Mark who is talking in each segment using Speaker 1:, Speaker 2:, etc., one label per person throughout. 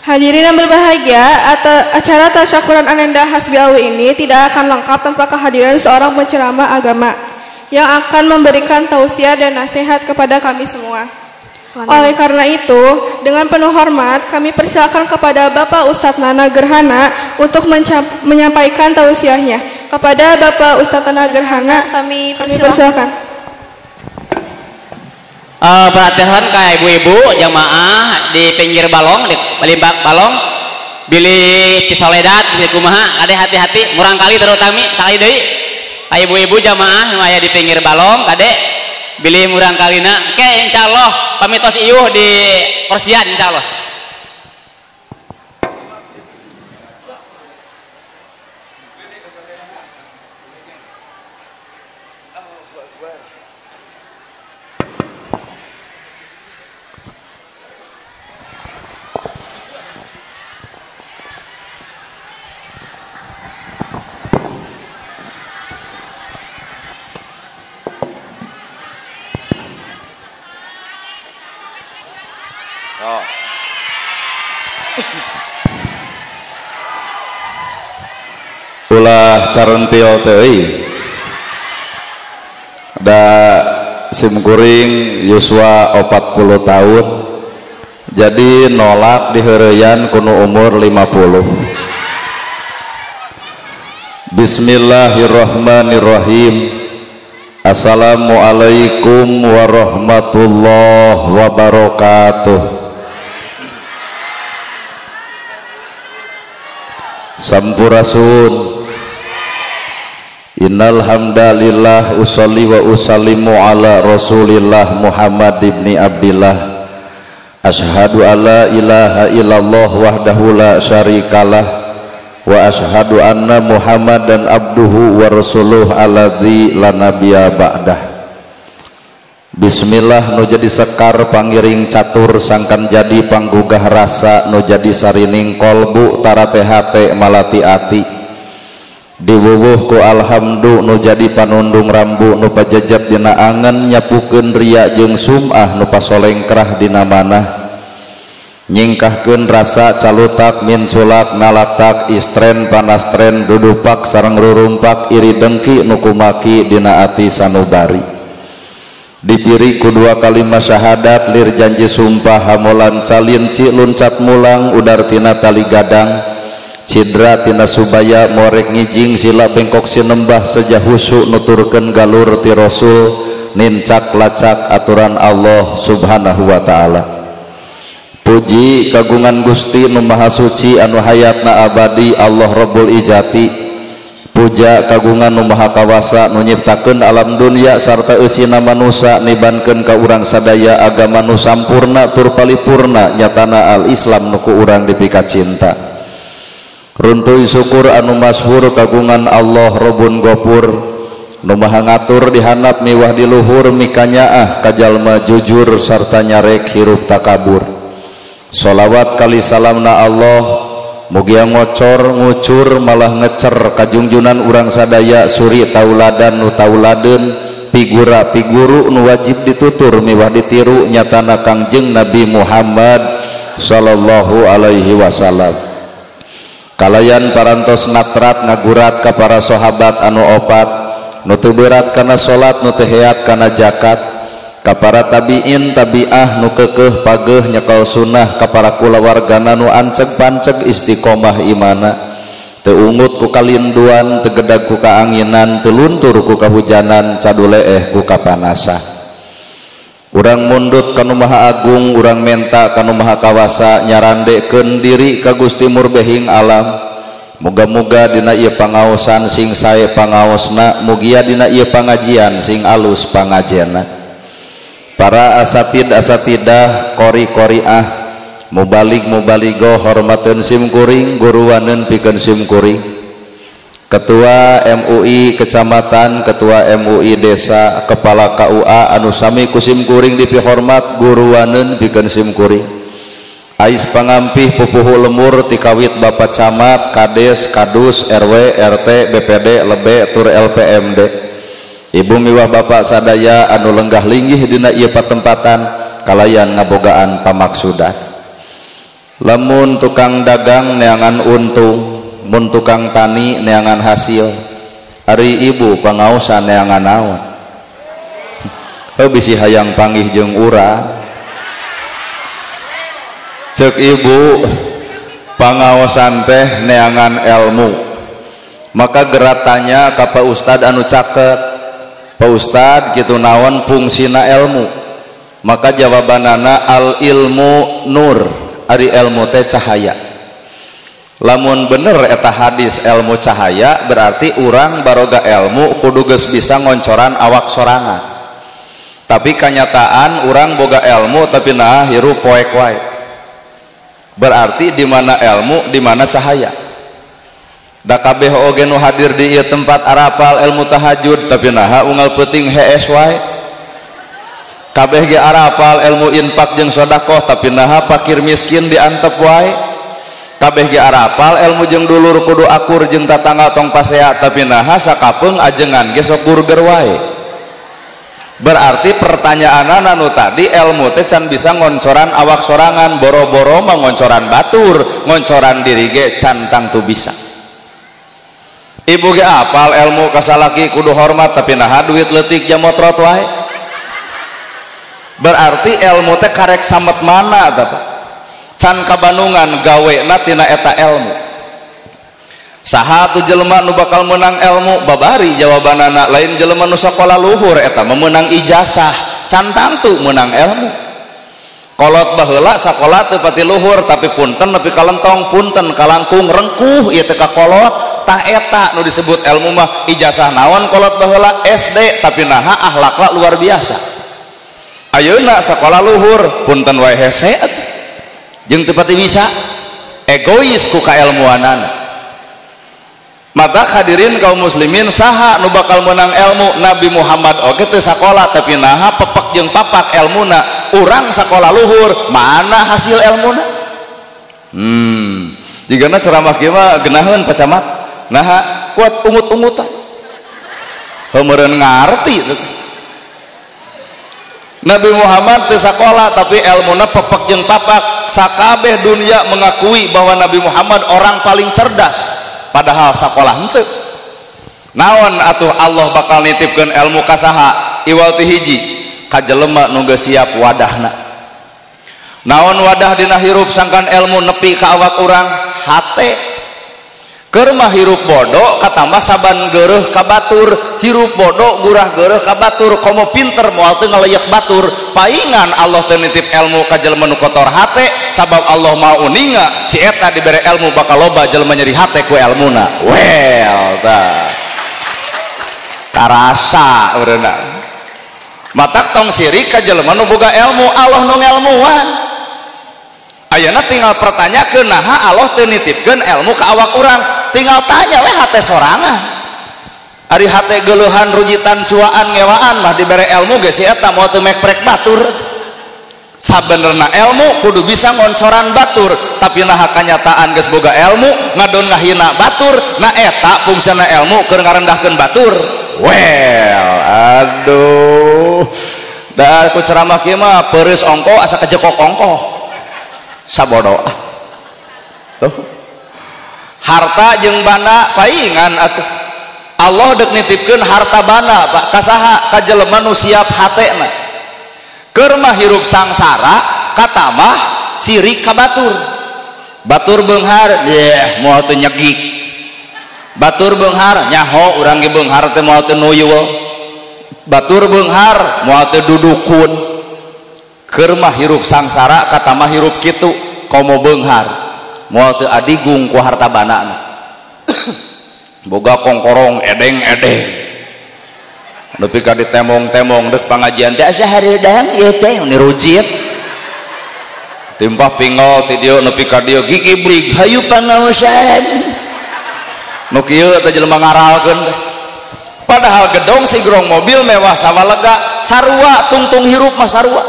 Speaker 1: Hadirin yang berbahagia, acara tasyakuran Ananda Hasbi Alwi ini tidak akan lengkap tanpa kehadiran seorang penceramah agama yang akan memberikan tausiah dan nasihat kepada kami semua. Oleh karena itu, dengan penuh hormat, kami persilakan kepada Bapak Ustadz Nana Gerhana untuk menyampaikan tausiahnya. Kepada Bapak Ustadz Nana Gerhana, kami persilakan.
Speaker 2: Perhatian kayak ibu-ibu jamaah di pinggir balong, di limbak balong, bilih cisoledat, bilih kumaha, kade hati-hati, murang kali terutami sekali deui. Kayak ibu-ibu jamaah nu aya di pinggir balong, kade bilih murang kalina. Ke insyaallah pamitos iuh di kursian insyaallah.
Speaker 3: Ulah carentil teuing da simkuring yuswa 40 tahun jadi nolak diheureyan kuno umur 50. Bismillahirrahmanirrahim. Assalamualaikum warahmatullahi wabarakatuh. Sampurasun. Innal hamdalillah usolli wa usallimu ala rasulillah Muhammad ibni Abdillah. Asyhadu alla ilaha illallah wahdahu la syarikalah wa asyhadu anna Muhammadan abduhu wa rasuluh alladzi la nabiyya ba'dah. Bismillah nu jadi sekar pangiring catur sangkan jadi panggugah rasa nu jadi sarining kolbu tarate hate malati ati. Diwuwuh ku alhamdu nu jadi panundung rambu nu pajejep dina angen nyapukeun ria jeung sum'ah nu pasolengkrah dina manah nyingkahkeun rasa calutak minculak nalaktak istren panastren dudupak sareng rurumpak iri dengki nu kumaki dina ati sanubari. Dipiri ku dua kalimat syahadat lir janji sumpah hamolan calinci luncat mulang udar tina tali gadang cidra tina subaya morek ngijing sila bengkok sinembah sejah husu nuturkeun galur ti rasul nincak lacak aturan Allah subhanahu wa ta'ala. Puji kagungan Gusti nu maha suci anu hayatna abadi Allah Rabbul Ijati. Puja kagungan nu maha kawasa nu nyiptakeun alam dunya sarta eusina manusa nibankeun ka urang sadaya agama nu sampurna tur palipurna nyatana al-Islam nu ku urang dipikacinta. Runtuy syukur anu masyhur kagungan Allah Robun Gopur nu maha ngatur dihanap miwah di luhur mikanyaah kajalma jujur sarta nyarek hirup takabur. Sholawat kali salamna Allah mugia ngocor ngucur malah ngecer kajungjunan urang sadaya suri tauladan nu tauladeun pigura piguru nu wajib ditutur miwah ditiru nyatana Kangjeng Nabi Muhammad sallallahu alaihi wasallam. Kalayan parantos natrat ngagurat ka para sahabat anu opat nu teu berat kana salat nu teu heat kana zakat ka para tabiin tabiah nu keukeuh pageuh nyekel sunnah ka para kulawargana nu anceg panceg istiqomah imana teu ungut ku kalinduan teu gedag ku kaanginan teu luntur ku kahujanan caduleeh ku kapanasah. Urang mundut kanu maha agung, urang menta kanu maha kawasa, nyarandekeun diri ka Gusti Murbehing alam. Muga-muga dina ieu pangaosan sing sae pangaosna, mugia dina ieu pangajian sing alus pangajena. Para asatid asatidah, qori qoriah, mubalig mubaligoh hormateun sim kuring, guruaneun pikeun sim kuring. Ketua MUI Kecamatan, Ketua MUI Desa, Kepala KUA anu sami ku sim kuring dipihormat guruaneun pikeun sim kuring. Ais pangampih pupuhu lemur tikawit Bapak Camat, Kades, Kadus, RW, RT, BPD, Lebe, tur LPMD. Ibu miwah bapak sadaya anu lenggah linggih dina ieu patempatan kalayan ngabogaan pamaksudan. Lamun tukang dagang neangan untung, mun tukang tani neangan hasil, ari ibu pangaosan neangan naon? Heuh bisi hayang panggih jeung urang. Ceuk ibu pangaosan teh neangan ilmu. Maka gerak tanya ka Pak Ustad anu caket, Pak Ustad kitu naon fungsina ilmu? Maka jawabanana al ilmu nur, ari ilmu teh cahaya. Lamun bener eta hadis ilmu cahaya, berarti urang baroga ilmu kudu geus bisa ngoncoran awak sorangan. Tapi kanyataan urang boga ilmu tapi nah hirup poek wae. Berarti di mana ilmu, di mana cahaya. Da kabeh oge nu hadir di ieu tempat arapal ilmu tahajud tapi naha unggal peuting hees wae. Kabeh ge arapal ilmu infak jeung sedekah tapi naha fakir miskin diantep wae. Kabeh ge arapal ilmu jeung dulur kudu akur jeung tatangga tong pasea tapi naha sakapeung ajengan ge sok burger wae. Berarti pertanyaanana nu tadi ilmu teh can bisa ngoncoran awak sorangan, boro-boro mah ngoncoran batur, ngoncoran diri ge can tangtu bisa. Ibu ge apal ilmu kasalaki kudu hormat tapi naha duit leutik jamotrot wae. Berarti ilmu teh karek samet mana tah Pak? Can kabanungan gawena tina eta ilmu. Saha atuh jelema nu bakal meunang ilmu? Babari jawabanana lain jelema nu sakola luhur eta mah meunang ijazah, can tangtu meunang ilmu. Kolot baheula sakola teu pati luhur tapi punten nepi ka lentong, punten kalangkung rengkuh ieu teh ka kolot. Tah eta nu disebut ilmu mah ijazah naon kolot baheula SD tapi naha akhlakna luar biasa. Ayeuna sakola luhur punten wae hese jeung teu pati bisa, egois ku kailmuanana. Maka hadirin kaum muslimin, saha nu bakal menang ilmu? Nabi Muhammad oge teu sakola tapi naha pepek jeung papak elmuna. Urang sakola luhur mana hasil elmuna? Jigana ceramah kieu mah geunaheun Pak Camat, naha kuat ungut-ungutan heuh meureun ngarti. Nabi Muhammad teu sakola tapi elmuna pepek jeung papak. Sakabeh dunia mengakui bahwa Nabi Muhammad orang paling cerdas, padahal sakola henteu. Naon atuh Allah bakal nitipkeun ilmu ka saha? Iwal ti hiji ka jelema nu geus siap wadahna. Naon wadah dina hirup sangkan ilmu nepi ka awak urang? Hate. Keur mah hirup bodoh katambah saban geureuh ka batur, hirup bodoh gurah geureuh ka batur, komo pinter moal teu ngaleyak batur. Paingan Allah teu nitip ilmu ka jelema nu kotor hate, sabab Allah mau uninga si eta dibere ilmu bakal loba jelema nyeri hate ku elmuna. Well tah karasa ureuna. Matak tong sirik ka jelema nu boga ilmu, Allah nu ngelmuan. Ayeuna tinggal pertanyakeun naha Allah teu nitipkeun ilmu ka awak urang, tinggal tanya we hate sorangan. Ari hate geuleuhan rujitan cuaan ngewaan mah dibere ilmu ge si eta moal teu mekprek batur. Sabenerna ilmu kudu bisa ngoncoran batur, tapi naha kanyataan geus boga ilmu ngadon ngahina batur, na eta fungsina ilmu keur ngarendahkeun batur. Well, aduh. Da ku ceramah kieu mah peureus ongko asa kejekok ongko. Sabodo ah. Tuh. Harta jeung banda paingan atuh. Allah dek nitipkeun harta banda Pak ka saha? Ka jelema nu siap hatena. Keur mah hirup sangsara katamah sirik ka batur. Batur beunghar, yeh moal teu nyegik. Batur beunghar nyaho urang ge beunghar teh moal teu nuyul. Batur beunghar moal teu dudukun. Keur mah hirup sangsara katamah hirup kitu komo beunghar moal teu adigung ku harta banana. Boga kongkorong edeng-edeng nepi ka ditemong-temong deuk pangajian teh asa hareudang ieu teh nirujit timpah pingol ti dieu nepi ka dieu gigi brig hayu pangaosan nu kieu teh jelema ngaralkeun teh. Padahal gedong sigrong mobil mewah sawalega sarua tungtung hirup mah sarua.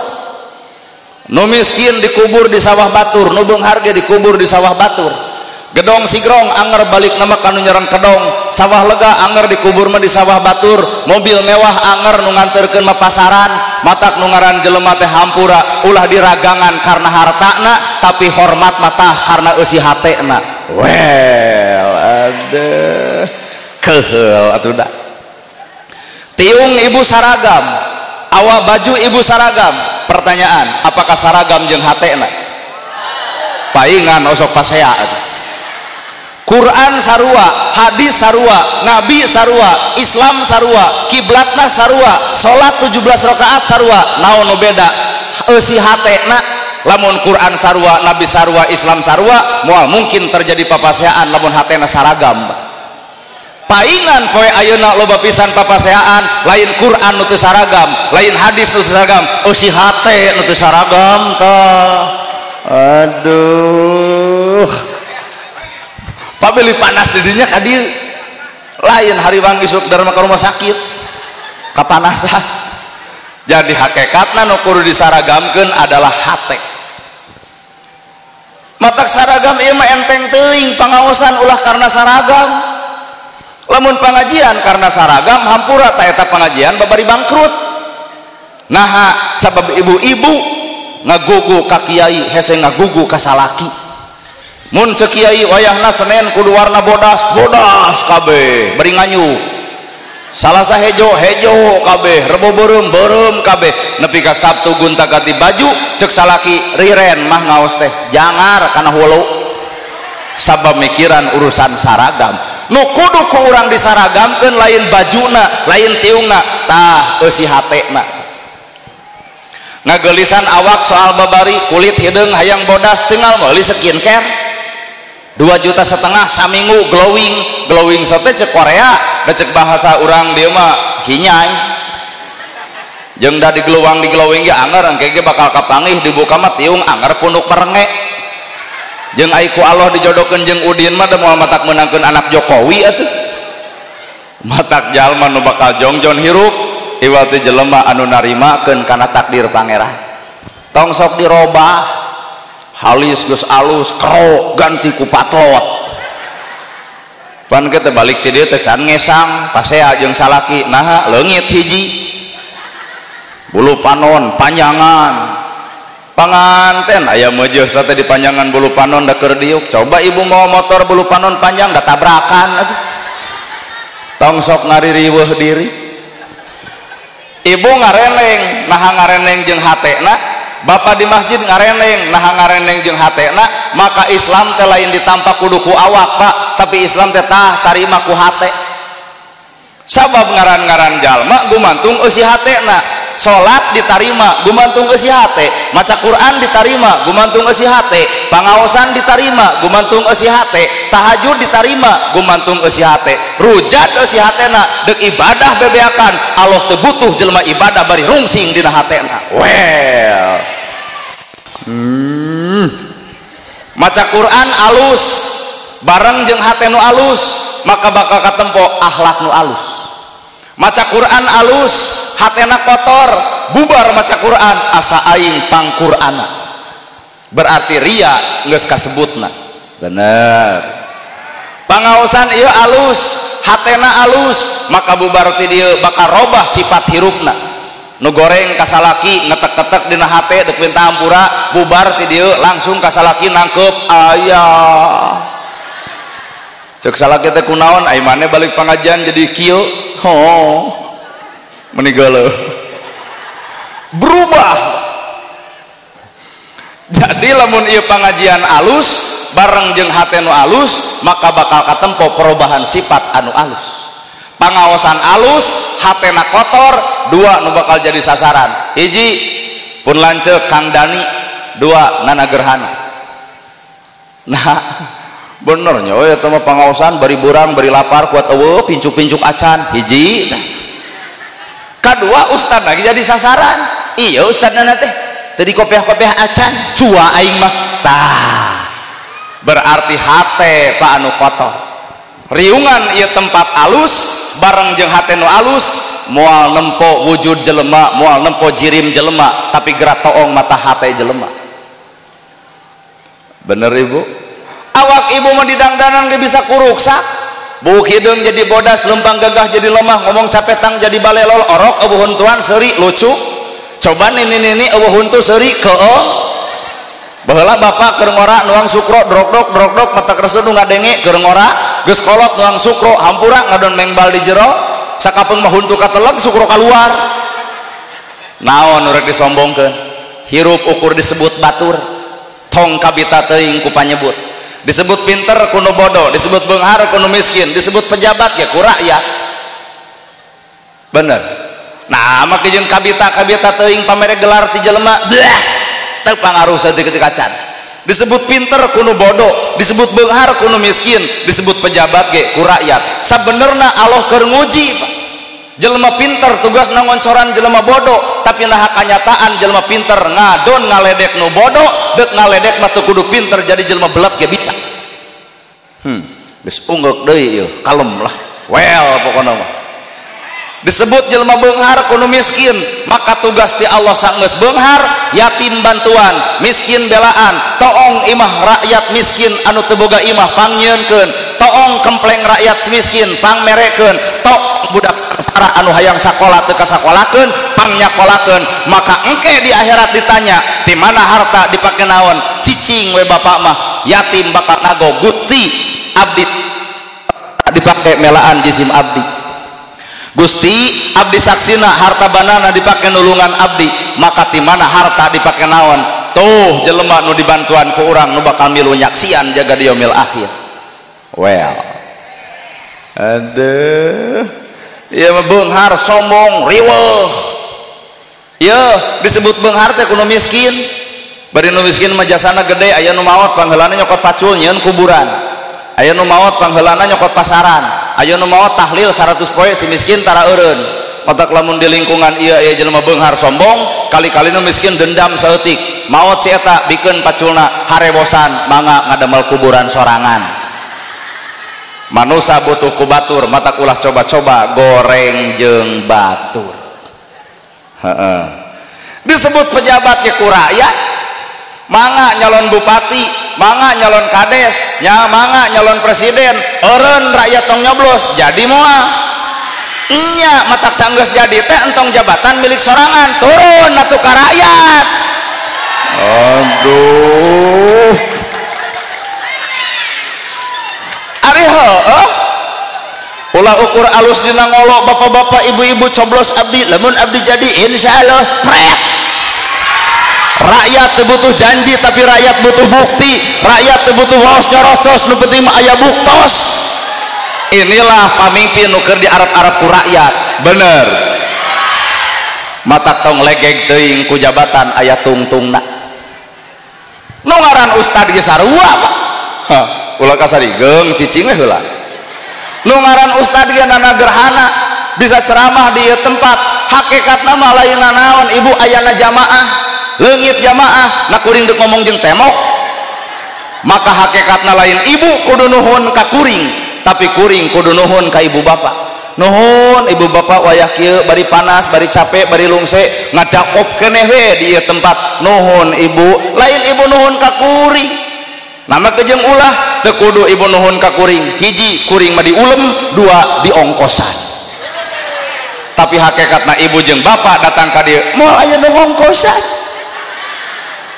Speaker 3: Nu miskin dikubur di sawah batur, nu beunghar ge dikubur di sawah batur. Gedong sigrong anger balik nama kanu nyerang kedong, sawah lega anger dikubur mah di sawah batur, mobil mewah anger nu nganterkeun mah pasaran, matak nu ngaran jelema teh hampura ulah diragangan karena hartana tapi hormat matah karena eusi hatena. Well, aduh keheul atuh da. Tiung ibu saragam, awa baju ibu saragam. Pertanyaan, apakah saragam jeung hatena? Paingan osok pasea atuh. Quran sarua, hadis sarua, nabi sarua, Islam sarua, kiblatna sarua, salat 17 rakaat sarua, naon nu beda? Eusi hatena. Lamun Quran sarua, nabi sarua, Islam sarua, moal mungkin terjadi papaseaan lamun hatena saragam. Paingan poe ayeuna loba pisan papaseaan, lain Quran nu teu saragam, lain hadis nu teu saragam, eusi hate nu teu saragam tah. Aduh. Pabili panas didinya ka dieu. Lain hari bang isuk darma ka rumah sakit. Kapanasan. Jadi hakikatna nu kudu disaragamkeun adalah hate. Matak saragam ieu mah enteng teuing pangaosan ulah karena saragam. Lamun pangajian karena saragam hampura ta eta pangajian babari bangkrut. Naha sabab ibu-ibu ngagugu ka kiai hese ngagugu ka salaki. Mun cek kiai wayahna Senin kudu warna bodas, bodas kabeh bari nganyu. Salasa hejo, hejo kabeh, Rebo beureum, beureum kabeh. Nepi ka Sabtu gonta-ganti baju cek salaki riren mah ngaos teh jangar kana hulu. Sabab mikiran urusan saragam. Nu kudu ku urang disaragamkeun lain bajuna, lain tiungna, tah eusi hatena. Ngageulisan awak soal babari kulit hideung hayang bodas tinggal meuli skincare. 2,5 juta saminggu glowing, glowing sote cek Korea, cek bahasa urang dieu mah hinyai. Jeung da diglowang di glowing ge anger engke ge bakal kapanggih dibuka mah tiung anger punuk merenge. Jeung ai ku Allah dijodohkeun jeung Udin mah da moal matak meunangkeun anak Jokowi atuh. Matak jalma nu bakal jongjon hirup iwal teh jelema anu narimakeun kana takdir Pangeran. Tong sok dirobah. Halis geus alus kerok ganti ku patlot. Pan kita balik ti dieu teh can ngesang pasea jeung salaki naha leungit hiji. Bulu panon panjangan. Panganten aya meujeuh sate di panjangan bulu panon da keur diuk. Coba ibu mau motor bulu panon panjang da tabrakan atuh. Tong sok ngaririweuh diri. Ibu ngareneng naha ngareneng jeung hatena. Bapak di masjid ngareneng naha ngareneng jeung hatena, maka Islam teh lain ditampa kudu ku awak pak, tapi Islam teh tah tarima ku hate. Sabab ngaran-ngaran jalma gumantung eusi hatena. Salat ditarima gumantung eusi hate, maca Quran ditarima gumantung eusi hate, pangaosan ditarima gumantung eusi hate, tahajud ditarima gumantung eusi hate, rujat eusi hatena, deuk ibadah bebeakan Allah teu butuh jelema ibadah bari rungsing dina hatena. Well, maca Quran alus bareng jeung hate nu alus maka bakal katempo akhlak nu alus. Maca Quran alus hatena kotor bubar maca Quran asa aing pangqur'ana, berarti ria geus kasebutna. Bener. Pangaosan ieu alus hatena alus maka bubar ti dieu bakal robah sifat hirupna. Nu goreng kasalaki ngetek-ketek dina hate deuk minta hampura, bubar ti dieu langsung kasalaki nangkep ayah. Cek salaki teh kunaon ai mane balik pangajian jadi kieu. Oh, meninggal berubah. Jadi lamun ieu pangajian alus bareng jeung hate nu alus maka bakal katempo perubahan sifat anu alus. Pangaosan alus hatena kotor, dua nu bakal jadi sasaran. Hiji pun lanceuk Kang Dani, dua Nana Gerhana. Nah bener nya we eta mah pangaosan bari burang bari lapar kuat eueuh pincuk-pincuk acan. Hiji kadua ustad lagi jadi sasaran. Iya ustad nana teh tadi kopiah-kopiah acan cua aing mah. Tah berarti hate pak anu kotor. Riungan ieu tempat alus bareng jeung hate nu alus moal nempo wujud jelema, moal nempo jirim jelema, tapi gerak toong mata hate jelema. Bener ibu? Awak ibu mah didangdanan ge bisa kuruksak. Buuk hideung jadi bodas, lempang gagah jadi lemah, ngomong capetang jadi balelol, orok eueuh huntuan seuri lucu. Coba nini-nini eueuh huntu seuri keung. Baheula bapak keur ngora nuang sukro drok-drok drok-drok mata kreseu nu ngadenge keur ngora, geus kolot nuang sukro hampura ngadon mengbal di jero, sakapeung mah huntu kateleg sukro kaluar. Naon nu rek disombongkeun? Hirup ukur disebut batur, tong kabita teuing ku panyebut. Disebut pinter ku nu bodoh, disebut beunghar ku nu miskin, disebut pejabat ya ku rakyat. Bener. Nah, make jeung kabita-kabita teuing pamere gelar ti jelema, bleh, teu pangaruh saeutik kacan. Disebut pinter ku nu bodoh, disebut beunghar ku nu miskin, disebut pejabat ge ku rakyat. Sabenerna Allah keur nguji, Pak. Jelema pinter tugasna ngoncoran jelema bodoh, tapi nah kanyataan jelema pinter ngadon ngaledek nu bodoh, deuk ngaledek mah teu kudu pinter jadi jelema belet ge bisa. Geus unggeuk deui ieu, kalem lah. Well pokona mah. Disebut jelema beunghar ku nu miskin, maka tugas ti Allah sanggeus beunghar, yatim bantuan, miskin belaan, toong imah rakyat miskin anu teu boga imah pangnyieunkeun, toong kempleng rakyat miskin pangmerekeun, toong budak sangsara anu hayang sakola teu kasakolakeun pangnякolakeun, maka engke di akhirat ditanya ti mana harta dipake naon, cicing we bapak mah yatim bakal nago gusti abdi dipake melaan jisim abdi. Gusti abdi saksina harta banana dipake nulungan abdi, maka ti mana harta dipake naon, tuh jelema nu dibantuan ku urang nu bakal milu nyaksian jaga di yaumil akhir. Well, aduh, ieu mah beunghar sombong riweuh. Ieu disebut beunghar teh kudu miskin, bari nu miskin mah jasana gede, aya nu maot pangheulana nyokot pacul nyieun kuburan, aya nu maot pangheulana nyokot pasaran, aya nu maot tahlil 100 poe si miskin tara eureun. Otak lamun di lingkungan ieu aya jelema beunghar sombong, kali-kali nu miskin dendam saeutik, maot si eta bikeun paculna harebosan mangga ngadamel kuburan sorangan. Manusa butuh ku batur, mata ulah coba-coba goreng jeung batur. Heeh. Disebut pejabat ge ku rakyat, mangga nyalon bupati, mangga nyalon kades, nya mangga nyalon presiden, eureun rakyat tong nyoblos jadi moal. Iya, matak sanggeus jadi teh entong jabatan milik sorangan, turun atuh ka rakyat. Aduh. Ari heueuh. Ulah ukur alus dina ngolo bapak-bapak ibu-ibu coblos abdi, lamun abdi jadi insyaallah pret. Rakyat teu butuh janji tapi rakyat butuh bukti, rakyat teu butuh waos nyorocos, nu penting mah aya buktos. Inilah pamimpin nu keur diarep-arep ku rakyat. Bener. Matak tong legeg teuing ku jabatan aya tungtungna. Nu ngaran ustad ge sarua, Pak. Hah, ulah kasarigeung cicing we heula. Nu ngaran ustad ge nana gerhana bisa ceramah di ieu tempat, hakikatna mah lain naon ibu ayana jamaah, leungit jamaah, na kuring deuk ngomong jeung temok. Maka hakikatna lain ibu kudu nuhun ka kuring, tapi kuring kudu nuhun ka ibu bapak. Nuhun ibu bapak wayah kieu bari panas, bari capek, bari lungse, ngadakop keneh we di ieu tempat. Nuhun ibu, lain ibu nuhun ka kuring. Nama kejeng ulah teu kudu ibu nuhun ka kuring. Hiji kuring mah diulem, dua diongkosan. Tapi hakikatna ibu jeung bapak datang ka dieu moal aya nu ngongkosan.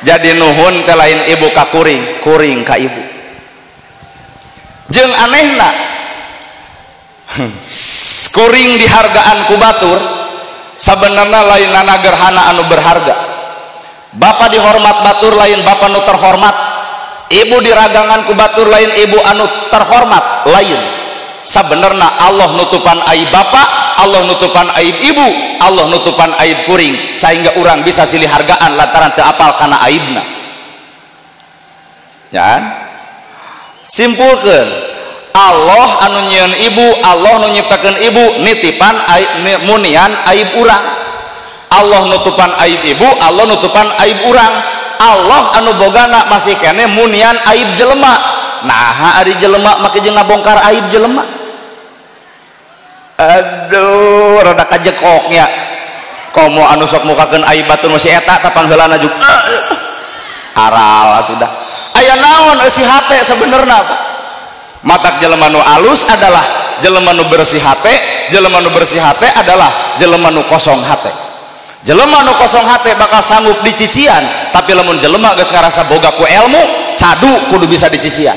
Speaker 3: Jadi nuhun teh lain ibu ka kuring, kuring ka ibu. Jeung anehna kuring dihargaan ku batur sabenerna lain nana gerhana anu berharga. Bapak dihormat batur lain bapak nu terhormat, ibu diragangan ku batur lain ibu anu terhormat lain. Sabenerna Allah nutupan aib bapak, Allah nutupan aib ibu, Allah nutupan aib kuring, sehingga orang bisa silih hargaan lantaran teu apal kana aibna. Ya, simpulkeun Allah anu nyieun ibu, Allah nu nyiptakeun ibu nitipan aib, munian aib urang. Allah nutupan aib ibu, Allah nutupan aib urang. Allah anu bogana masih kene munian aib jelema. Nah, ari jelema make jeung ngabongkar aib jelema. Aduh, rada kajekoknya. Komo anu sok mukakeun aib batur masih eta ta pangheulana juga. Aral atuh dah. Aya naon eusi hate sebenerna, Pak? Matak jelema nu alus adalah jelema nu bersih hate, jelema nu bersih hate adalah jelema nu kosong hate. Jelema nu kosong hate bakal sanggup dicician, tapi lamun jelema geus ngarasa boga ku ilmu, cadu kudu bisa dicician.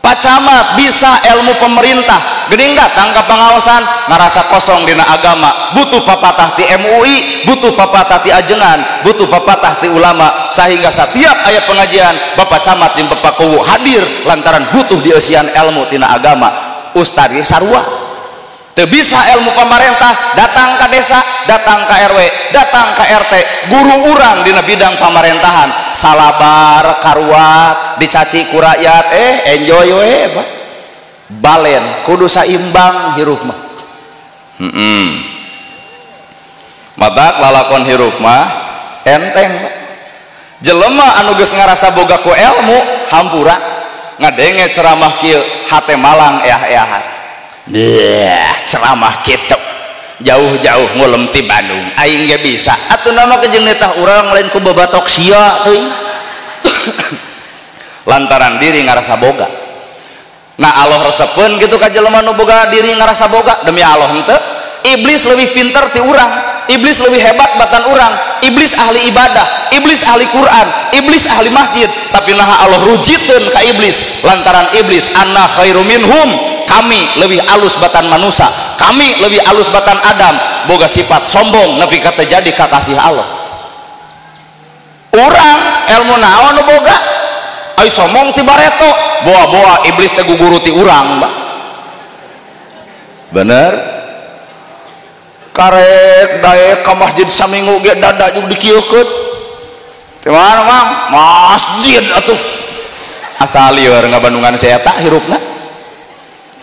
Speaker 3: Pak Camat bisa ilmu pemerintah, geuning datang ka pangaosan ngarasa kosong dina agama, butuh papatah ti MUI, butuh papatah ti ajengan, butuh papatah ti ulama, sehingga setiap aya pengajian Bapak Camat jeung Bapak Kuwu hadir lantaran butuh dieusian ilmu tina agama. Ustad ge sarua teu bisa ilmu pemerintah, datang ka desa, datang ka RW, datang ka RT, guru urang dina bidang pemerintahan salabar karuat dicaci ku rakyat, enjoy we Pak. Balen kudu saimbang hirup mah. Matak lalakon hirup mah enteng Pak. Jelema anu geus ngarasa boga ku ilmu hampura ngadenge ceramah kieu hate malang eah-eahan. Deh, ceramah kitu jauh-jauh ngulem ti Bandung aing ge bisa atuh nama kejeung nitah urang lain ku babatok sia teuing. Lantaran diri ngarasa boga. Nah Allah resepeun gitu ka jelema nu boga diri ngarasa boga, demi Allah henteu. Iblis lebih pinter ti urang, iblis lebih hebat batan urang, iblis ahli ibadah, iblis ahli Quran, iblis ahli masjid, tapi naha Allah rujiteun ka iblis lantaran iblis anna khairu minhum, kami lebih alus batan manusia, kami lebih alus batan Adam, boga sifat sombong nepi ka teu jadi kakasih Allah. Urang ilmu naon nu boga? Ai sombong ti bareto, boa-boa iblis teh guguru ti urang, Mbak. Bener? Karek daek ka masjid saminggu ge dada jeung dikieukeun. Ti mana, Mang? Masjid atuh. Asal lieur ngabandungan saya tak hirupna.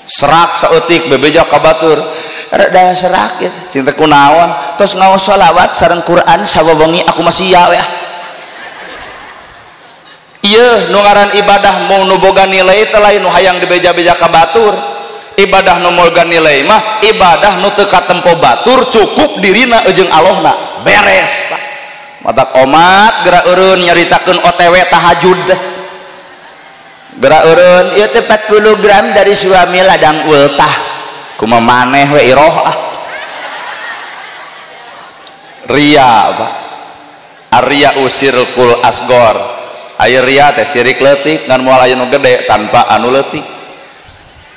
Speaker 3: Serak saeutik bebeja ka batur. Rada serak gitu. Cinta kunaon? Tos ngaos sholawat sareng Quran sawawengi aku masih ya we. Ieu nu ngaran ibadah mau nu boga nilai teh lain nu hayang dibeja-beja ka batur. Ibadah nu boga nilai mah ibadah nu teu katempo batur, cukup dirina jeung Allahna beres Pak. Matak omat geura eureun nyaritakeun OTW tahajud teh. Geura eureun ieu teh 40 gram dari suami ladang ultah. Kumaha maneh we iroh ah. Ria Pak. Arya usirkul asgor. Aya ria teh sirik leutik ngan moal aya nu gede tanpa anu leutik.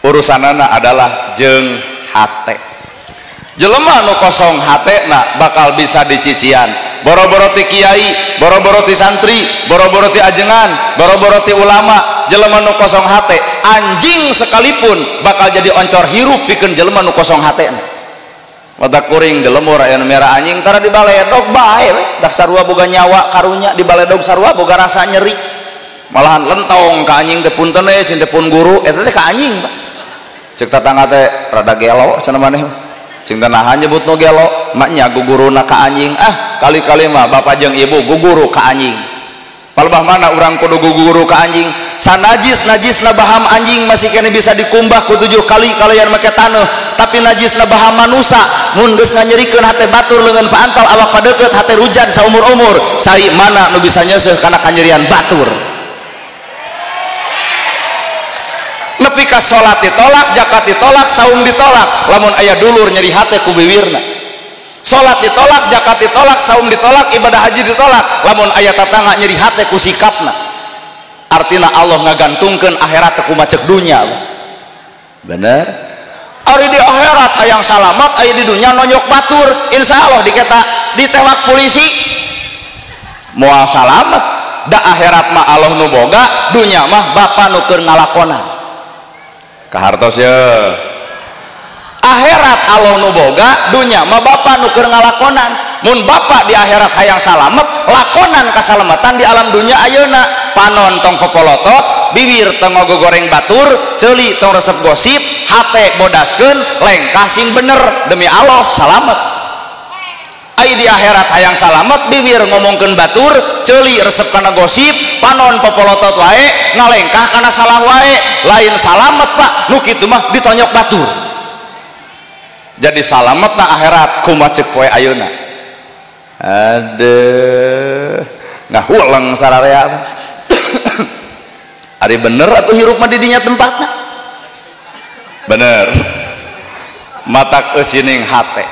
Speaker 3: Urusanana adalah jeung hate. Jelema nu kosong hatena bakal bisa dicician. Boro-boro ti kiai, boro-boro ti santri, boro-boro ti ajengan, boro-boro ti ulama, jelema nu kosong hate, anjing sekalipun bakal jadi oncor hirup pikeun jelema nu kosong hatena. Mata kuring dilemur aya nu merah anjing tara dibaledog bae we, dak sarua boga nyawa karunya dibaledog sarua boga rasa nyeri. Malahan lentong ka anjing teh punten we cin teh pun guru eta teh ka anjing Pak. Cek tatangga teh rada gelo cenah maneh. Cing teh naha nyebut nu gelo, maknya guguruna ka anjing. Ah, kali-kali mah bapak jeung ibu guguru ka anjing. Palebah mana urang kudu guguru ka anjing? Sanajis-najisna baham anjing masih kene bisa dikumbah ku 7 kali kalayan make taneuh, tapi najisna baham manusa mun geus nganyerikeun hate batur leungeun paantal awak padeukeut hate rujan saumur-umur, cai mana nu bisa nyeuseuh kana kanyerian batur. Nepi ka salat ditolak, zakat ditolak, saum ditolak, lamun aya dulur nyeri hate ku biwirna. Salat ditolak, zakat ditolak, saum ditolak, ibadah haji ditolak, lamun aya tatangga nyeri hate ku sikapna. Artina Allah ngagantungkeun akhirat ku macek dunya. Bener? Ari di akhirat hayang salamat, aya di dunya nonyok batur, insyaallah diketa ditewak polisi moal salamet. Da akhirat mah Allah nu boga, dunya mah bapa nu keur ngalakonan. Kahartos ye. Akhirat Allah nu boga, dunya mah bapa nu keur ngalakonan. Mun bapa di akhirat hayang salamet, lakonan kasalamatan di alam dunya ayeuna. Panon tong popolotot, bibir tong ngogoreng batur, ceuli tong resep gosip, hate bodaskeun, lengkah sing bener, demi Allah salamet. Ai di akhirat hayang salamet, bibir ngomongkeun batur, ceuli resep kana gosip, panon popolotot wae, ngalengkah kana salah wae, lain salamet Pak, nu kitu mah ditonyok batur. Jadi salamet na akhirat kumaha ceuk poe ayeuna. Aduh, ngahuleng sararea. Ari bener atau hirup mah di dinya tempatna? Bener. Matak eusining hate.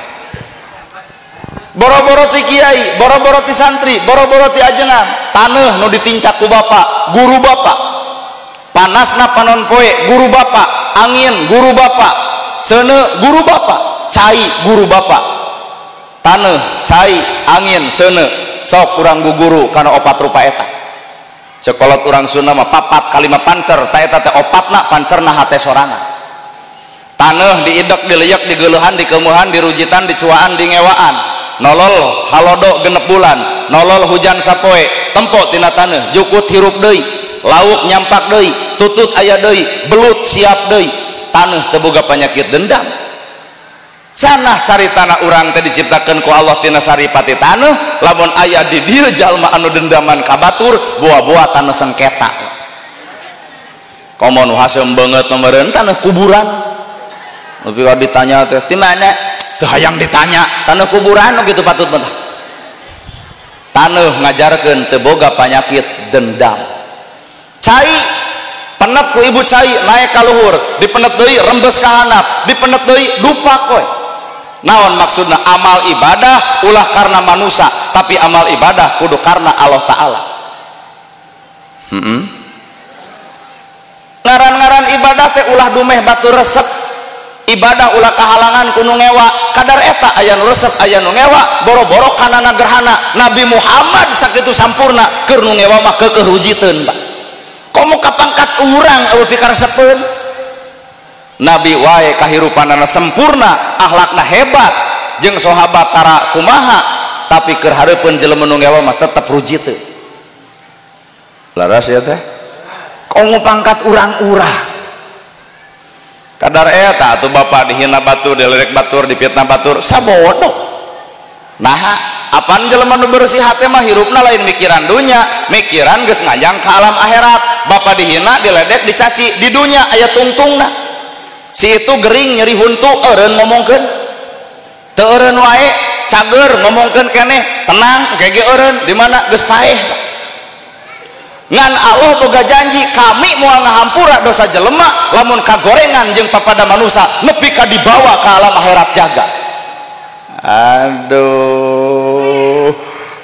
Speaker 3: Boro-boro ti kiai, boro-boro ti santri, boro-boro ti ajengan, taneuh nu ditincak ku bapak, guru bapak. Panasna panon poe, guru bapak, angin guru bapak, seuneu guru bapak, cai guru bapak. Taneuh, cai, angin, seuneu, sok urang guguru kana opat rupa eta. Cekolot urang Sunda mah papat kalima pancer, ta eta teh opatna pancerna hate sorangan. Taneuh diidek, dileyek, digeuleuhan, dikeumuhan, dirujitan, dicuaan, dingewaan. Nolol halodo genep bulan, nolol hujan sapoe, tempo tina taneuh, jukut hirup deui, lauk nyampak deui, tutut aya deui, belut siap deui. Taneuh teu boga panyakit dendam. Sanah cari tanah urang teh diciptakeun ku Allah tina saripati taneuh, lamun aya di dieu jalma anu dendaman ka batur, boa-boa taneuh sengketa. Komo nu haseum beungeut meureun taneuh kuburan. Tapi kalau ditanya teh di mana? Teu hayang ditanya, taneuh kuburan nu kitu patut mah. Taneuh ngajarkeun teu boga panyakit dendam. Cai penet ku ibu cai naik ka luhur, dipenet deui rembes ka handap, dipenet deui dupak we. Naon maksudna amal ibadah ulah karena manusia, tapi amal ibadah kudu karena Allah Ta'ala. Ngaran-ngaran ibadah teh ulah dumeh batu resep, ibadah ulah kahalangan kudu ngewa, kadar eta aya nu resep aya nu ngewa, boro-boro kanana gerhana. Nabi Muhammad sakitu sampurna keur nu ngewa mah keukeuh rujiteun, Pak. Komo kapangkat urang eueuh pikaresepeun. Nabi wae kahirupanana sempurna, akhlakna hebat, jeung sahabat tara kumaha, tapi keur hareupeun jelema nu ngewa mah tetep rujiteun. Laras ya teh. Komo pangkat urang-urang. Kadar eta atuh bapak dihina batur, diledek batur, dipitnah batur, sabodoh. Naha, apaan jelema nu bersih hate mah hirupna lain mikiran dunya, mikiran geus nganjang ka alam akhirat. Bapak dihina, diledek, dicaci, di dunya aya tungtungna. Si itu gering nyeri huntu eureun ngomongkeun. Teu eureun wae, cager ngomongkeun keneh, tenang gege eureun di mana geus paeh. Ngan Allah boga janji kami moal ngahampura dosa jelema lamun kagorengan jeung papada manusia nepi ka dibawa ka alam akhirat jaga. Aduh,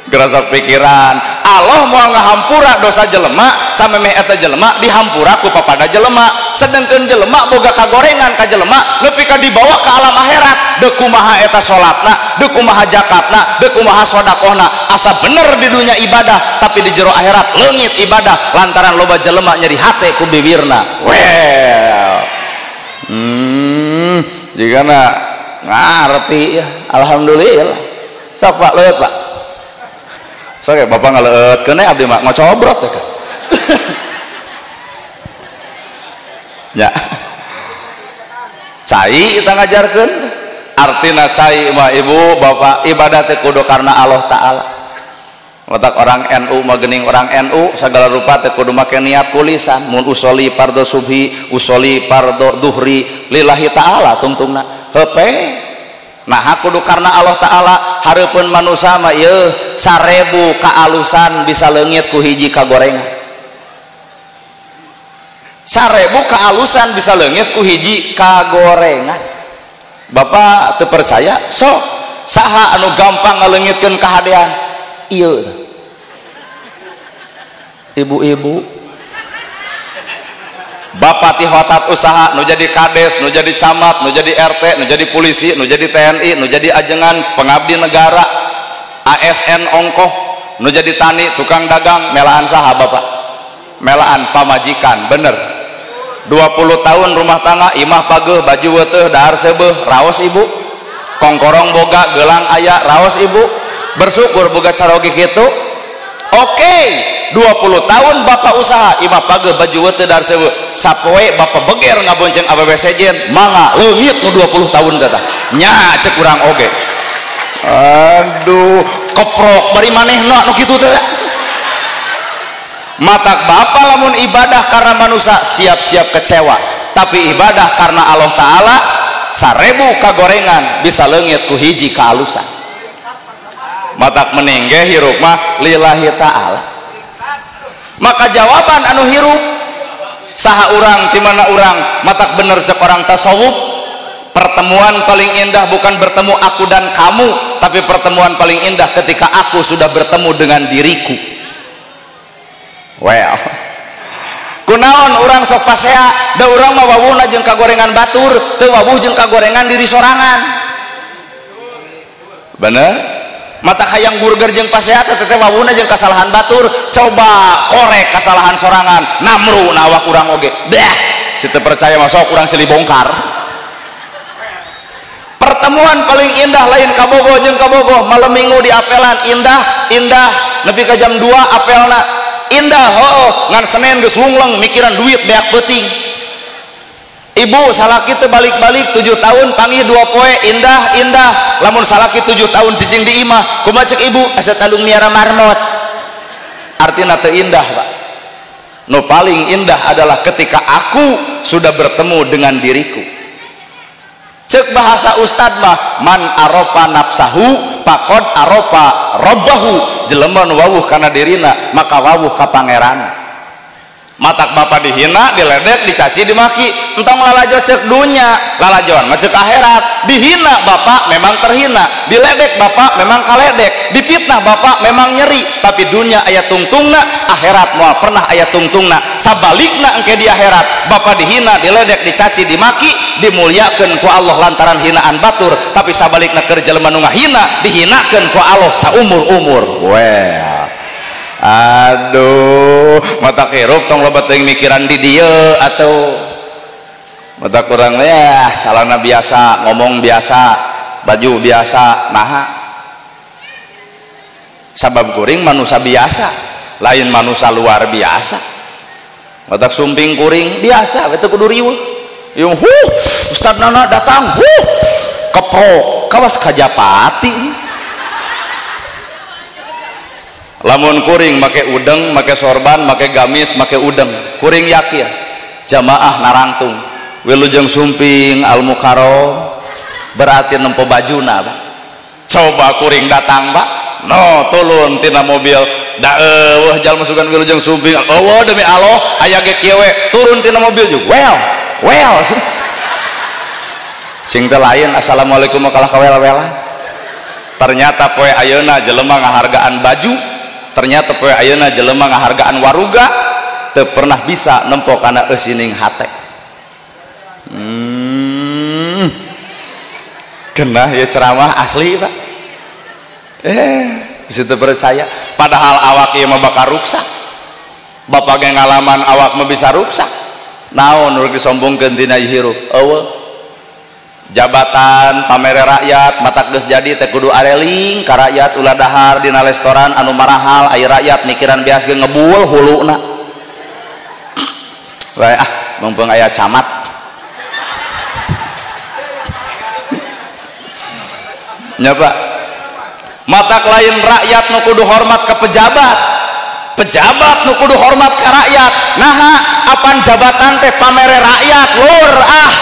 Speaker 3: gerasa pikiran. Allah moal ngahampura dosa jelema samemeh eta jelema dihampura ku papada jelema, sedengkeun jelema boga kagorengan ka jelema nepi ka dibawa ka alam akhirat. Deuk kumaha eta salatna, deuk kumaha zakatna, deuk kumaha sedekahna, asa bener di dunia ibadah tapi di jero akhirat leungit ibadah lantaran loba jelema nyeri hate ku bibirna. Well, jigana ngarti ya, alhamdulillah. Sok Pak leueut Pak. Sok ya bapak ngaleueutkeun abdi mah ngocobrot ya kan. Ya. Cai kita ngajarkeun, artina cai mah ibu bapak ibadah teh kudu karena Allah Ta'ala. Otak orang NU mah geuning orang NU segala rupa teh kudu make niat kulisan, mun usoli pardo subhi, usoli pardo duhri lillahi ta'ala tungtungna. Heupe. Nah kudu karena Allah Ta'ala, hareupeun manusia mah ieu 1000 kaalusan bisa leungit ku hiji kagorengan. 1000 kaalusan bisa leungit ku hiji kagorengan. Bapak teu percaya? Sok saha anu gampang ngaleungitkeun kahadean? Ieu. Ibu-ibu bapak ti hotat usaha nu jadi kades, nu jadi camat, nu jadi RT, nu jadi polisi, nu jadi TNI, nu jadi ajengan pengabdi negara, ASN ongkoh, nu jadi tani, tukang dagang, melaan saha bapak? Melaan pamajikan, bener. 20 tahun rumah tangga, imah pageuh, baju weuteuh, dahar seubeuh, raos ibu. Kongkorong boga, gelang aya, raos ibu. Bersyukur boga caroge kitu. Oke, 20 tahun bapak usaha, imah pageuh, baju weuteuh, dahar seubeuh. Sapoe bapak beger ngabonceng awewe sejen, mangga leungit nu 20 tahun kata. Nya cek urang oge. Aduh, keprok bari manehna nu kitu teh. Matak bapak lamun ibadah karena manusia siap-siap kecewa, tapi ibadah karena Allah Ta'ala 1000 kagorengan bisa leungit ku hiji kaalusan. Matak meningge hirup mah lillahi ta'ala. Maka jawaban anu hirup Saha urang ti mana urang matak bener cek orang tasawuf, pertemuan paling indah bukan bertemu aku dan kamu, tapi pertemuan paling indah ketika aku sudah bertemu dengan diriku. Well, kunaon urang sok pasea da urang mah wawuhna jeung kagorengan batur, teu wawuh jeung kagorengan diri sorangan. Bener? Mata hayang burger jeung pasea teh teh wawuhna jeung kasalahan batur, coba korek kasalahan sorangan, namru na awak urang oge. Dah, si teu percaya mah sok urang silih bongkar. Pertemuan paling indah lain kabogoh jeung kabogoh, malam minggu di apelan indah, indah nepi ka jam 2 apelna. Indah hooh, ngan Senin geus wungleng mikiran duit beak peuting. Ibu salaki teu balik-balik 7 tahun panggih 2 poe indah indah, lamun salaki 7 tahun cicing di imah kumaha cek ibu asa talung miara marmot. Artina teu indah Pak. Nu paling indah adalah ketika aku sudah bertemu dengan diriku. Cek bahasa ustad mah man aropa nafsahu pakod aropa robbahu, jelema nu wawuh kana dirina maka wawuh ka pangeran. Matak bapak dihina, diledek, dicaci, dimaki, entong lalajo cek dunya, lalajoan mah cek akhirat. Dihina bapak memang terhina, diledek bapak memang kaledek, dipitnah bapak memang nyeri, tapi dunya aya tungtungna, akhirat moal pernah aya tungtungna. Sabalikna engke di akhirat, bapak dihina, diledek, dicaci, dimaki, dimuliakeun ku Allah lantaran hinaan batur, tapi sabalikna keur jelema nu ngahina dihinakeun ku Allah saumur-umur. Well, aduh, mata hirup tong loba teuing mikiran di dieu atau mata kurang ya calana biasa, ngomong biasa, baju biasa, naha sabab kuring manusia biasa, lain manusia luar biasa. Mata sumping kuring biasa, itu kudu riweuh. Yung huh, Ustaz Nana datang, huh, keprok, kawas kajapati. Lamun kuring make udeng, make sorban, make gamis, make udeng, kuring yakin jamaah narangtung wilujeng sumping al mukarrom berarti nempo bajuna Pak. Coba kuring datang Pak, no turun tina mobil da eueuh jalma sugan wilujeng sumping, eueuh demi Allah aya ge kieu we turun tina mobil juga well well cing teh lain assalamualaikum kalah kawel-welan. Ternyata poe ayeuna jelema ngahargaan baju, ternyata poe ayeuna jelema ngahargaan waruga, teu pernah bisa nempo kana eusining hate. Genah ya ceramah asli Pak. Bisa teu percaya padahal awak ieu mah bakal ruksak. Bapak ge ngalaman awak mah bisa ruksak. Naon nu disombongkeun tina hirup? Eueuh. Jabatan pamere rakyat matak geus jadi teh kudu areling ka rakyat ulah dahar dina restoran anu marahal aya rakyat mikiran beas ge ngebul huluna. Bae ah mumpung aya camat. Nya Pak, matak lain rakyat nu kudu hormat ka pejabat, pejabat nu kudu hormat ka rakyat. Naha apan jabatan teh pamere rakyat lur ah.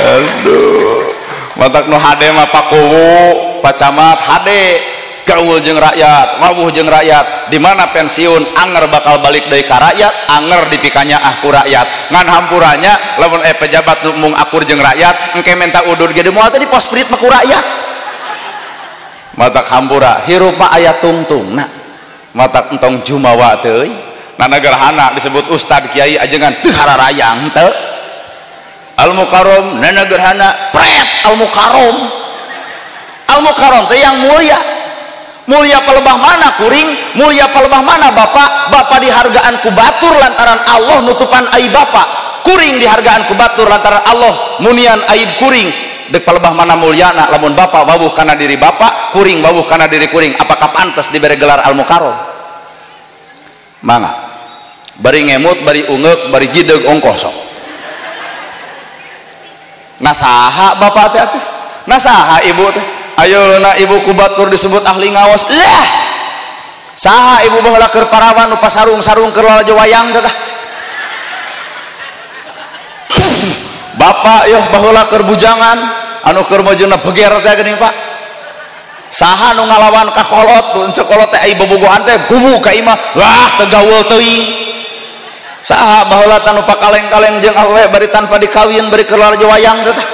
Speaker 3: Aduh, matak nu hade mah Pak Kuwu, Pak Camat hade gaul jeung rakyat, wawuh jeung rakyat. Di mana pensiun anger bakal balik deui ka rakyat, anger dipikanya ah ku rakyat. Ngan hampuranya lamun pejabat nu mung akur jeung rakyat, engke menta udud ge moal teh di pos prit mah ku rakyat. Matak hampura hirup mah aya tungtungna. Matak entong jumawa teuing. Nana gerhana disebut ustad kiai ajengan teu hararayang teu. Al Mukarrom nana gerhana pret Al Mukarrom. Al Mukarrom teh yang mulia. Mulia palebah mana kuring, mulia palebah mana bapak. Bapak dihargaan ku batur lantaran Allah nutupan aib bapak. Kuring dihargaan ku batur lantaran Allah munian aib kuring. Dek palebah mana mulyana lamun bapak wawuh kana diri bapak, kuring wawuh kana diri kuring. Apakah pantas diberi gelar Al Mukarrom? Mangga. Bari ngemut, bari ungeuk, bari jideg ongkoh sok. Nah saha bapak teh atuh? Nah saha ibu teh? Ayeuna ibu ku batur disebut ahli ngaos. Lah. Saha ibu baheula keur parawan nu pasarung-sarung keur lalajo wayang teh tah. Bapak yeuh baheula keur bujangan anu keur majuna beger teh geuning Pak. Saha nu ngalawan ka kolot, ceuk kolot teh ai bobogohan teh gubuk ka imah. Wah, teu gaul teuing. Saha baheula tanu pakaleng-kaleng jeung awewe bari tanpa dikawin bari keur lalajo wayang teh tah.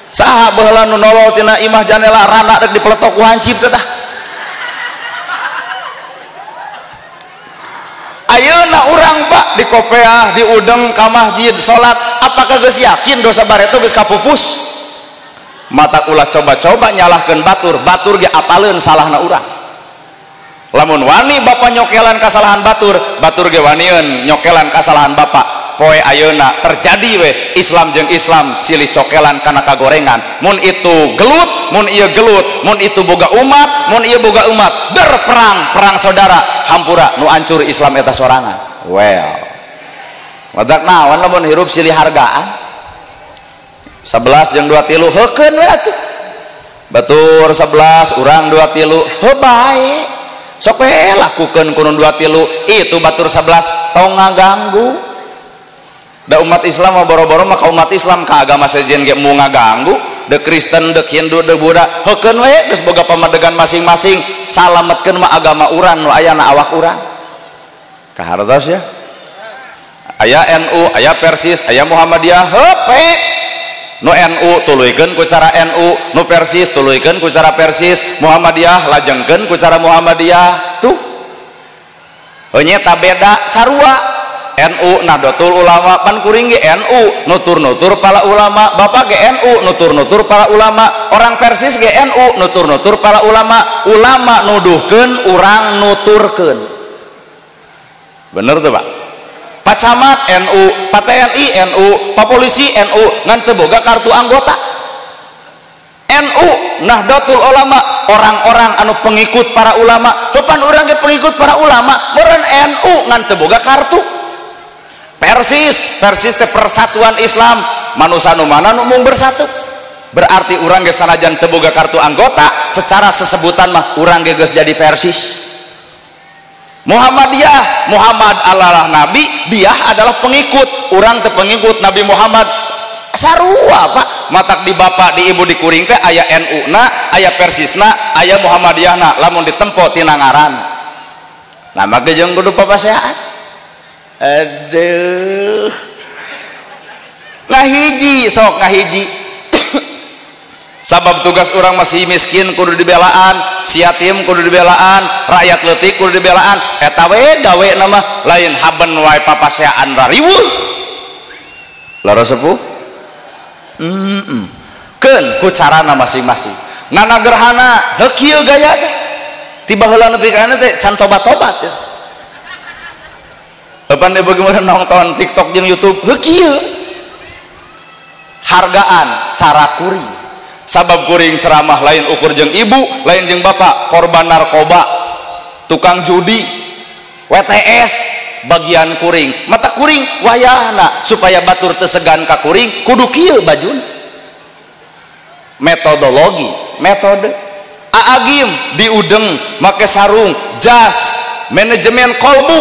Speaker 3: Saha baheula nu nolol tina imah janela rana rek dipeletok ku hancip teh tah. Ayeuna urang Pak di kopeah diudeng ka masjid salat, apakah geus yakin dosa bareto geus kapupus? Mata ulah coba-coba nyalahkeun batur, batur ge apaleun salahna urang. Lamun wani bapak nyokelan kasalahan batur, batur ge wanieun nyokelan kasalahan bapak. Poe ayeuna terjadi we Islam jeung Islam silih cokelan kana kagorengan. Mun itu gelut, mun ieu gelut, mun itu boga umat, mun ieu boga umat, berperang, perang saudara, hampura nu ancur Islam eta sorangan. Well. Madak naon lamun hirup silih hargaan. 11 jeung 2 3 heukeun we atuh. Batur 11 urang 2 3 heuh bae. Sok we lakukeun kuno 2 3 itu batur 11 tong ngaganggu. Da umat Islam mah boro-boro mah ka umat Islam ka agama sejen ge mu ngaganggu, de Kristen, de Hindu, de Buddha, heukeun we geus boga pamadegan masing-masing, salametkeun mah agama urang nu aya na awak urang. Kahartos ya. Aya NU, aya Persis, aya Muhammadiyah, heupe. Nu NU tuluykeun ku cara NU, nu Persis tuluykeun ku cara Persis, Muhammadiyah lajengkeun ku cara Muhammadiyah. Tuh. Heuh nya beda sarua. NU Nahdlatul Ulama pan kuring ge NU nutur-nutur para ulama, bapak ge NU nutur-nutur para ulama, orang Persis ge NU nutur-nutur para ulama, ulama nuduhkeun urang nuturkeun. Bener tuh Pak? Pak Camat NU, Pak TNI NU, Pak Polisi NU, ngan teu boga kartu anggota. NU Nahdlatul Ulama, orang-orang anu pengikut para ulama, depan urang ge pengikut para ulama, meureun NU ngan teu boga kartu. Persis, Persis teh persatuan Islam, manusia nu mana nu mung bersatu. Berarti urang ge sanajan teu boga kartu anggota, secara sesebutan mah urang ge geus jadi Persis. Muhammadiyah, Muhammad adalah nabi, dia adalah pengikut, urang teh pengikut Nabi Muhammad. Sarua Pak, matak di bapak di ibu di kuring teh aya NU na, aya Persisna, aya Muhammadiyahna, lamun ditempo tina ngaran. Nah maka jeung kudu papaseaan. Aduh. Ngahiji sok ngahiji. Sabab tugas orang masih miskin kudu dibelaan, si yatim kudu dibelaan, rakyat leutik kudu dibelaan, eta we gawe nama lain haben wae papaseaan rariweuh. Lara sepuh? Keun ku carana masing-masing. Nana gerhana heuh kieu gaya teh. Tiba heula nepi ka teh can tobat-tobat ya. Epan ieu bagaimana nonton TikTok jeung YouTube heuh kieu. Hargaan cara kuring. Sabab kuring ceramah lain ukur jeung ibu, lain jeung bapak, korban narkoba, tukang judi, WTS, bagian kuring. Mata kuring wayahna supaya batur teu segan ka kuring kudu kieu bajuna. Metodologi, metode. Aagim diudeng make sarung, jas, manajemen kolbu.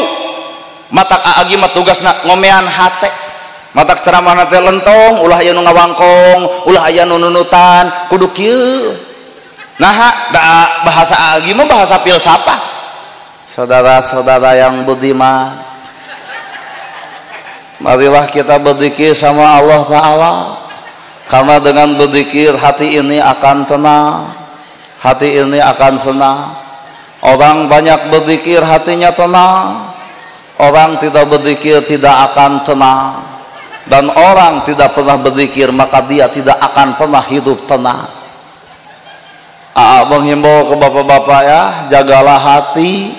Speaker 3: Matak aagim mah tugasna ngomean hate. Matak ceramahna teh lentong, ulah aya nu ngawangkong, ulah aya nu nunutan, kudu kieu. Naha da bahasa aagim mah bahasa filsafah. Saudara-saudara yang budiman, marilah kita berzikir sama Allah Ta'ala. Karena dengan berzikir hati ini akan tenang, hati ini akan senang. Orang banyak berzikir hatinya tenang, orang tidak berzikir tidak akan tenang. Dan orang tidak pernah berzikir maka dia tidak akan pernah hidup tenang. Aa menghimbau ke bapak-bapak ya, jagalah hati.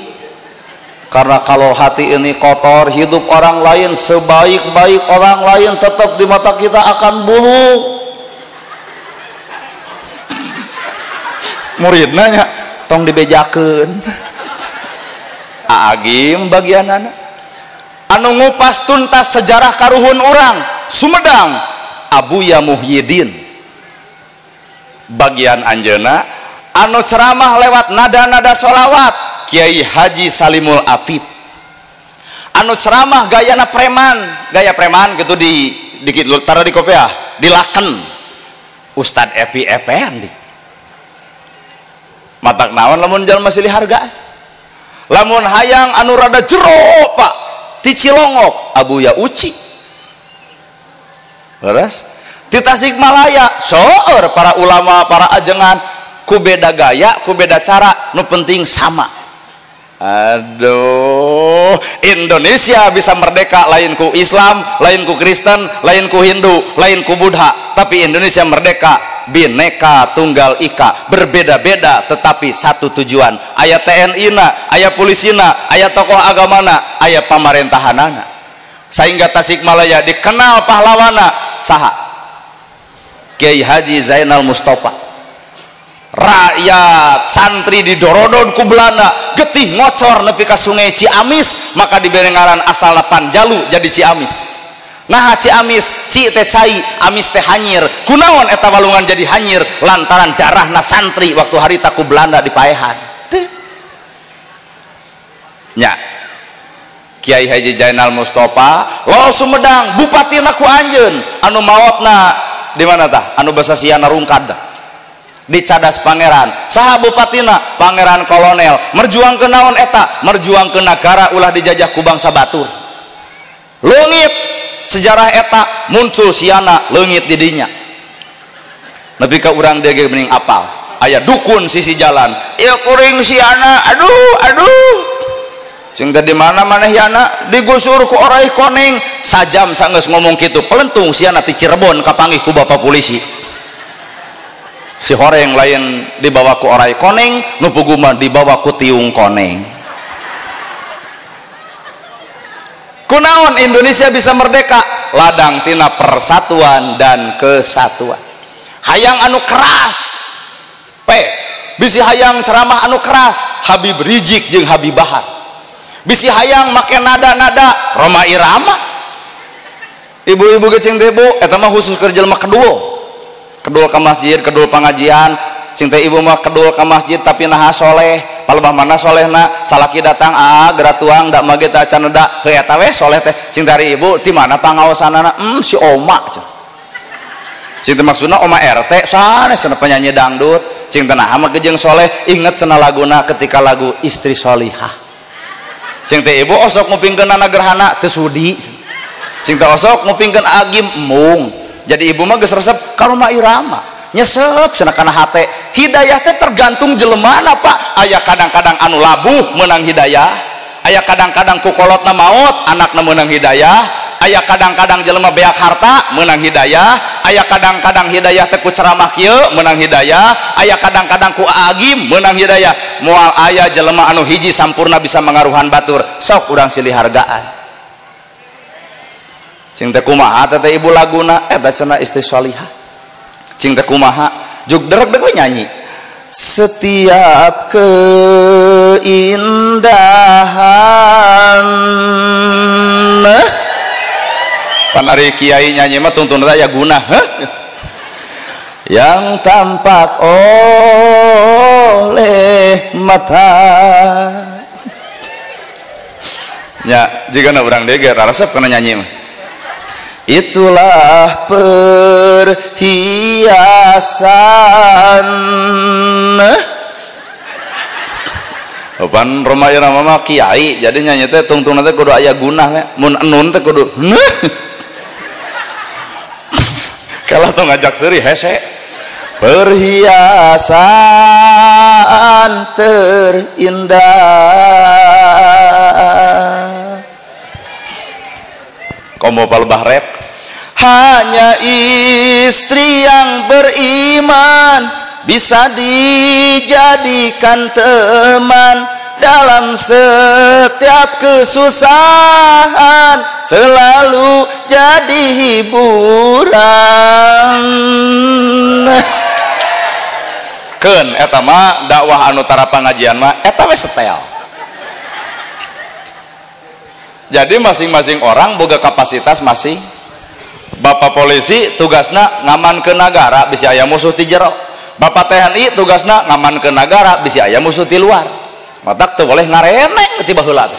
Speaker 3: Karena kalau hati ini kotor, hidup orang lain sebaik-baik orang lain tetap di mata kita akan buruk. Murid nanya, tong dibejakeun. Aagim bagian anak. Anu ngupas tuntas sejarah karuhun urang Sumedang, Abuya Muhyiddin. Bagian anjeuna anu ceramah lewat nada-nada solawat, Kiai Haji Salimul Afif. Anu ceramah gayana preman, gaya preman gitu di dikit taruh di kopiah, dilaken Ustad Epi Ependi. Matak naon lamun jalma silih harga. Lamun hayang anu rada jero Pak, Ti Cilongok Abuya Uci. Leres? Ti Tasikmalaya seueur para ulama, para ajengan, ku beda gaya, ku beda cara, nu penting sama. Aduh, Indonesia bisa merdeka lain ku Islam, lain ku Kristen, lain ku Hindu, lain ku Buddha, tapi Indonesia merdeka bineka tunggal ika, berbeda-beda tetapi satu tujuan. Aya TNI na, aya polisina, aya tokoh agamana, aya pamarintahanana. Sehingga Tasikmalaya dikenal pahlawana saha? Kiai Haji Zainal Mustafa. Rakyat santri di Dorodon ku Belanda getih ngocor nepi ka sungai Ciamis, maka dibere ngaran asalna Panjalu jadi Ciamis. Nah Ciamis, ci teh cai, amis teh hanyir. Kunaon eta walungan jadi hanyir? Lantaran darahna santri waktu harita ku Belanda dipaehan. Nya Kiai Haji Zainal Mustafa lo Sumedang bupatina ku anjeun anu maotna di mana tah? Anu basa siana rungkad di Cadas Pangeran. Saha bupatina? Pangeran Kolonel. Merjuang ke naon eta? Merjuang ke negara ulah dijajah ku bangsa batur. Leungit sejarah eta muncul siana leungit di dinya. Nepi ka urang deui ge mending apal. Aya dukun sisi jalan. Ieu kuring siana, aduh aduh. Cing teh di mana maneh yana? Digusur ku orai koneng. Sajam sanggeus ngomong kitu, pelentung siana ti Cirebon kapanggih ku bapak polisi. Si horeng lain dibawa ku orai koneng, nu pugu mah dibawa ku tiung koneng. Kunaon Indonesia bisa merdeka? Ladang tina persatuan dan kesatuan. Hayang anu keras, P. Bisi hayang ceramah anu keras, Habib Rizik jeung Habib Bahar. Bisi hayang make nada-nada Roma Irama. Ibu-ibu gecing teh bu, eta mah khusus keur jelema kedul. Kedul ka masjid, kedul pengajian, cing teh ibu mah kedul ka masjid tapi naha soleh, palebah mana solehna, salaki datang ah geura tuang dak mage teh acan da, heuh eta we soleh teh, cing teh ibu ti mana pangaosanana? Si oma. Cing teh maksudna oma RT sanes cenah penyanyi dangdut, cing teh naha mah jeung soleh, inget cenah laguna ketika lagu istri solihah. Cing teh ibu osok ngupingkeunana gerhana teu sudi. Cing teh osok ngupingkeun agim embung. Jadi ibu mah geus resep ka Roma Irama, nyesep cenah kana hate. Hidayah teh tergantung jelemana Pak. Aya kadang-kadang anu labuh meunang hidayah, aya kadang-kadang ku kolotna maot anakna meunang hidayah, aya kadang-kadang jelema beak harta meunang hidayah, aya kadang-kadang hidayah teh ku ceramah kieu meunang hidayah, aya kadang-kadang ku agim meunang hidayah. Moal aya jelema anu hiji sampurna bisa mangaruhan batur, sok urang silih hargaan. Cing teh kumaha teh ibu laguna eta cenah istri sholihah. Cing teh kumaha juk derek-derek we nyanyi. Setiap keindahan pan ari kiai nyanyi mah tuntun aya guna heh. Yang tampak oleh mata. Nya jigana urang deui ge resep kana nyanyi mah. Itulah perhiasan. Pan Roma Irama mah kiai, jadi nyanyi teh tungtungna teh kudu aya gunah we. Mun enun teh kudu kalah tong ngajak seuri hese. Perhiasan terindah. Komo palebah rep. Hanya istri yang beriman bisa dijadikan teman dalam setiap kesusahan, selalu jadi hiburan. Keun eta mah dakwah anu tara pangajian mah eta we setel. Jadi masing-masing orang boga kapasitas masing. Bapak polisi tugasna ngamankeun nagara bisi aya musuh ti jero. Bapak TNI tugasna ngamankeun nagara bisi aya musuh ti luar. Matak teu boleh ngareneng ti baheula teh.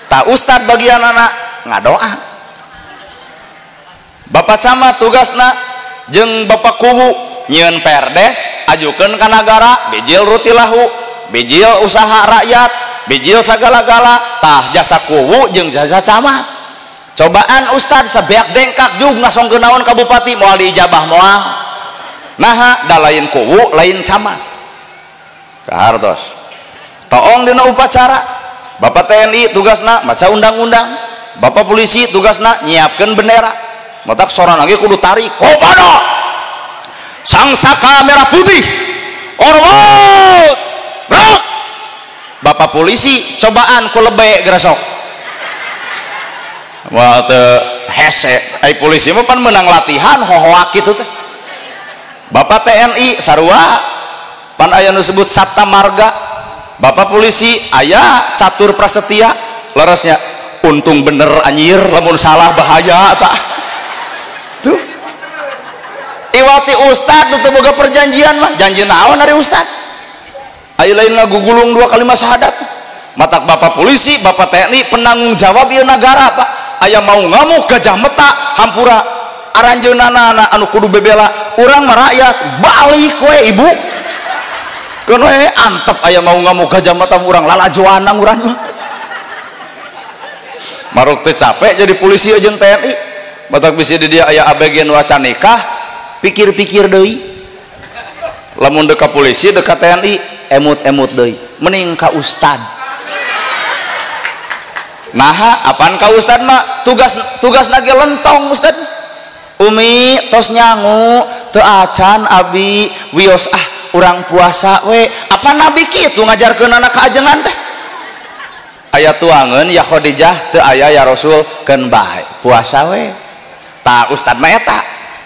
Speaker 3: Tah ustad bagianana ngadoa. Bapak camat tugasna jeung bapak kuwu nyieun perdes ajukeun ka nagara bijil rutilahu, bijil usaha rakyat. bijil sagala-gala tah jasa kuwu jeung jasa camat. Cobaan ustad sabeak dengkak jug ngasongkeun naon ka bupati moal diijabah moal. Naha da lain kuwu lain camat. Kahartos. Toong dina upacara. Bapak TNI tugasna maca undang-undang, bapak polisi tugasna nyiapkeun bendera. Matak soran lagi kudu tarik kopada sang saka merah putih korwot brok. Bapak polisi cobaan ku lebe geresok wah teu hese ai polisi mah pan menang latihan hohoak kitu teh. Bapak TNI sarua pan aya nu sebut Sapta Marga. Bapak polisi aya Catur Prasetya leresnya untung bener anjir lamun salah bahaya tak tuh. Iwati ustad teu boga perjanjian mah janji naon ari ustad aya lain ngagugulung dua kalimat syahadat. Matak bapak polisi bapak TNI penanggung jawab ieu nagara pak aya mau ngamuk gajah meta hampura aranjeunana anu kudu bebela urang mah rakyat balik we ibu keun we antep aya mau ngamuk gajah meta urang lalajoanang urang mah maruk teh capek jadi polisi jeung TNI. Matak bisi di dia aya ABG nu acan nikah pikir-pikir deui lamun deka polisi deka TNI emut-emut deui mending ka ustad. Naha apaan ka ustad mah tugas nage lentong ustad. Umi tos nyangu teu acan abi wios ah urang puasa we apa nabi kitu ngajarkeun anak kaajengan teh aya tuangeun ya Khadijah teu aya ya Rasul keun bae puasa we. Tah ustad mah eta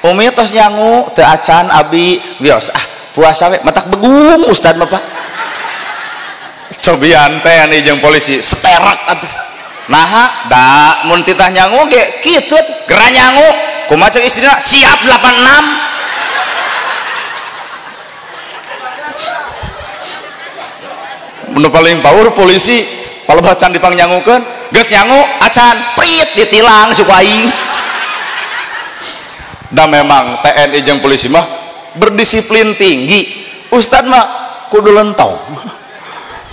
Speaker 3: umi tos nyangu teu acan abi wios ah puasa we matak begung ustad mah pak. Cobian TNI jeung polisi seterak atuh. Naha da mun titah nyangu ge kitu geura nyangu kumaha ceuk istrina siap 86. Nu paling power polisi palebah can dipangnyangukeun geus nyangu acan prit ditilang suku aing. Da memang TNI jeung polisi mah berdisiplin tinggi. Ustad mah kudu lentong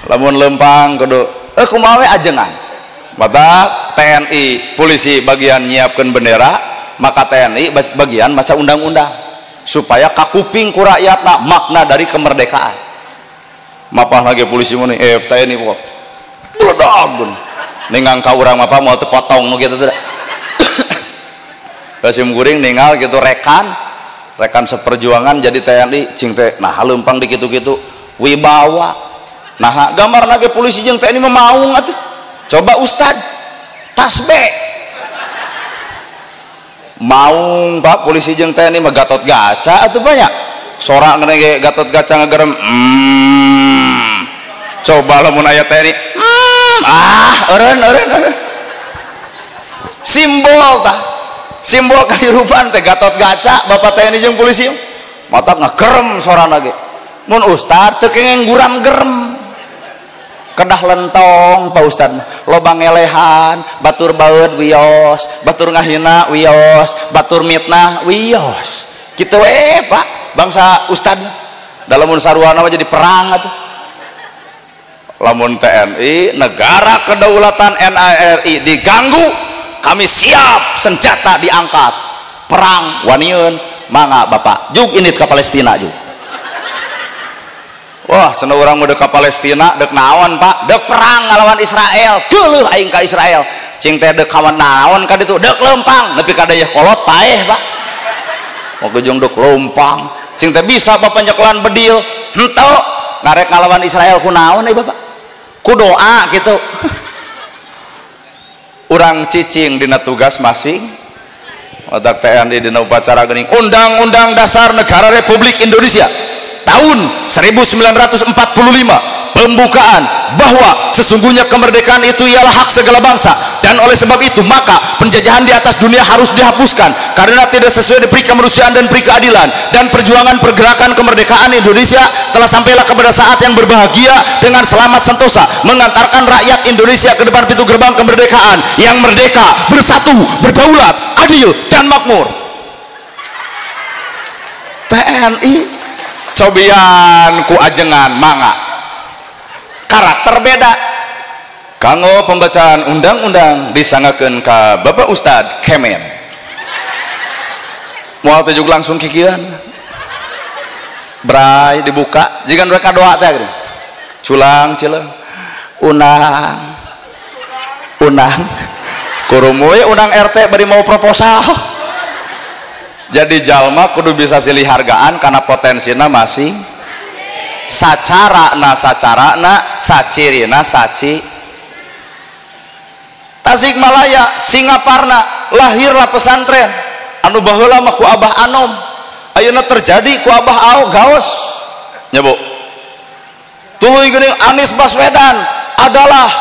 Speaker 3: lamun lempang kudu kumaha we ajengan. Maka TNI polisi bagian nyiapkeun bendera, maka TNI bagian maca undang-undang supaya kakuping ku rakyatna makna dari kemerdekaan. Mapah lagi polisi mun TNI kok bledag ningang ka urang mapah moal teu potong nu kitu teh. Kasim guring ningal gitu rekan seperjuangan jadi TNI cing teh nah leumpang di kitu-kitu wibawa. Nah gambar lagi polisi jeung TNI mah maung atuh. Coba ustad tasbe maung pak polisi jeung TNI mah Gatot Gaca atuh banyak sorak ngene ge Gatot Gaca ngagerem Coba lamun aya TNI ah eureun eureun simbol tah simbol kehidupan teh Gatot Gaca bapak TNI jeung polisi mata ngegerem sorana ge. Mun ustad teu kengeng guram gerem kedah lentong Pak Ustad loba ngelehan batur baeud wios batur ngahina wios batur mitnah wios kitu we Pak bangsa ustad dalam mun saruana mah jadi perang atuh. Lamun TNI negara kedaulatan NRI diganggu kami siap senjata diangkat perang waniun mangga bapak jug indit ka Palestina jug. Wah cenah urang mah deuk ka Palestina deuk naon pak deuk perang ngalawan Israel geuleuh aing ka Israel cing teh deuk kawan naon ka ditu deuk leumpang nepi ka dayeuh kolot paeh pak moga jeung deuk leumpang cing teh bisa bapak nyekelan bedil henteu ngarek ngalawan Israel ku naon euy bapak ku doa gitu. Urang cicing dina tugas masing otak TNI dina upacara geuning Undang-Undang Dasar Negara Republik Indonesia tahun 1945 pembukaan bahwa sesungguhnya kemerdekaan itu ialah hak segala bangsa dan oleh sebab itu maka penjajahan di atas dunia harus dihapuskan karena tidak sesuai dengan kemanusiaan dan peri keadilan dan perjuangan pergerakan kemerdekaan Indonesia telah sampailah kepada saat yang berbahagia dengan selamat sentosa mengantarkan rakyat Indonesia ke depan pintu gerbang kemerdekaan yang merdeka, bersatu, berdaulat, adil dan makmur. TNI cobian ku ajengan mangga karakter beda. Kanggo pembacaan undang-undang disangakeun ka Bapak Ustad Kemen. Moal teh langsung kikieuan. Bray dibuka jiga mereka doa teh geuning. Culang cileung. Unang. Unang. Kurumuy unang RT bari mau proposal. Jadi jalma kudu bisa silih hargaan karena potensina masing sacarana sacarana sacirina saci. Tasikmalaya, Singaparna, lahirlah pesantren anu baheula mah ku Abah Anom, ayeuna terjadi ku Abah Ao Gaos nya Bu. Tuluy geuning Anies Baswedan adalah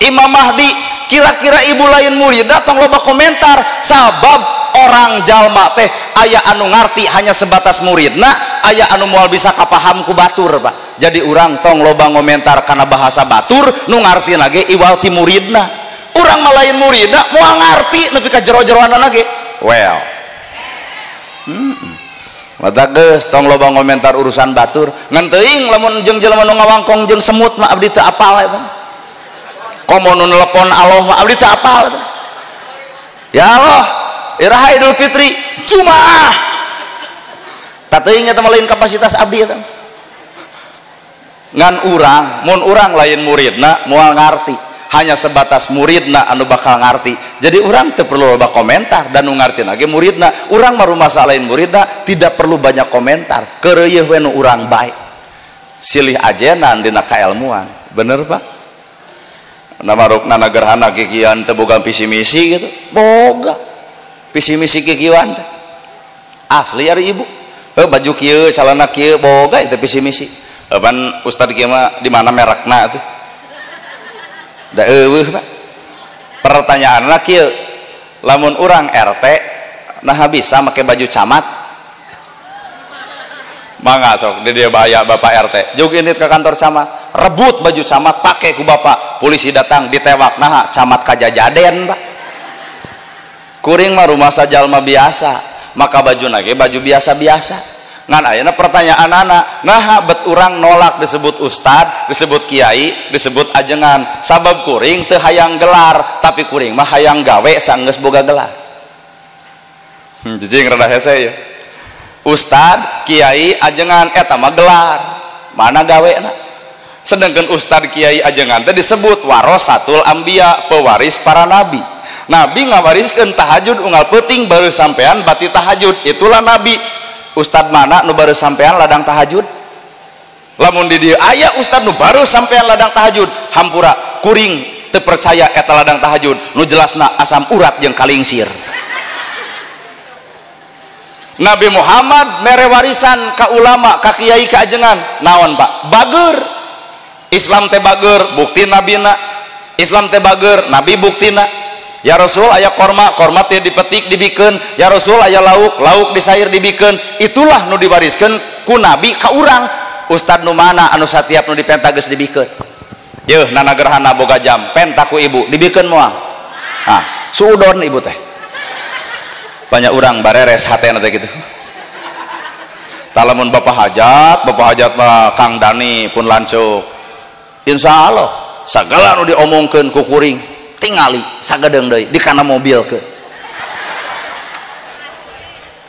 Speaker 3: Imam Mahdi, kira-kira ibu lain murid datang loba komentar sabab orang jalma teh aya anu ngarti hanya sebatas muridna, aya anu moal bisa kapaham ku batur Pak. Jadi urang tong loba ngomentar kana bahasa batur nu ngarti lagi iwal ti muridna. Urang mah lain muridna moal ngarti nepi ka jero-jeroana lagi. Well. Mata geus tong loba ngomentar urusan batur. Ngan teuing lamun jeung jelema nu ngawangkong jeung semut mah abdi teu apal eta. Komo nu nelepon Allah mah abdi teu apal eta. Ya Allah, iraha Idul Fitri Jumaah. Tah teuing eta mah lain kapasitas abdi eta. Ngan urang, mun urang lain muridna moal ngarti. Hanya sebatas muridna anu bakal ngarti. Jadi urang teu perlu loba komentar dan nu ngarti lagi muridna. Urang mah rumasa lain muridna tidak perlu banyak komentar. Keureuyeun we nu urang bae. Silih ajenan dina kaelmuan. Bener Pak? Nama rukna gerhana kikian teu boga visi misi gitu. Boga. Visi misi kikian teh. Asli ari ibu. Heuh baju kieu, calana kieu boga itu visi misi. Pan ustad kieu mah di mana merekna atuh? Da eueuh Pak. Pertanyaanna kieu, lamun urang RT naha bisa make baju camat? Mangga sok di dieu bahaya Bapak RT. Jug indit ke kantor camat, rebut baju camat pake ku bapak. Polisi datang ditewak, naha camat kajajaden Pak. Kuring mah rumah jalma biasa, maka baju ge baju biasa-biasa. Ngan ayeuna pertanyaanana, naha bet urang nolak disebut ustad, disebut kiai, disebut ajengan. Sabab kuring teu hayang gelar, tapi kuring mah hayang gawe sanggeus boga gelar. Jijing rada hese ya. Ustad, kiai, ajengan eta mah gelar. Mana gawena? Sedangkan ustad, kiai, ajengan teh disebut warasatul anbiya, pewaris para nabi. Nabi ngawariskeun tahajud unggal peuting baru sampean bati tahajud, itulah nabi. Ustad mana nu baru sampean ladang tahajud? Lamun di dieu aya ustad nu baru sampean ladang tahajud, hampura kuring teu percaya eta ladang tahajud, nu jelasna asam urat jeung kalingsir. Nabi Muhammad mere warisan ka ulama, ka kiai, ka ajengan. Naon Pak? Bager. Islam teh bager, bukti nabina. Islam teh bager, nabi buktina. Ya Rasul aya korma, korma teh dipetik dibikeun. Ya Rasul aya lauk, lauk disair dibikeun. Itulah nu diwariskeun ku nabi ka urang. Ustad nu mana anu satiap nu dipenta geus dibikeun? Yeuh nana gerhana boga jam, penta ku ibu, dibikeun moal? Ah, suudon ibu teh. Banyak urang bareres hatena teh kitu. Talamun bapak hajat mah Kang Dani pun lancuk. Insya Allah sagala nu diomongkeun ku kuring tingali sagedeung deui di kana mobil ke.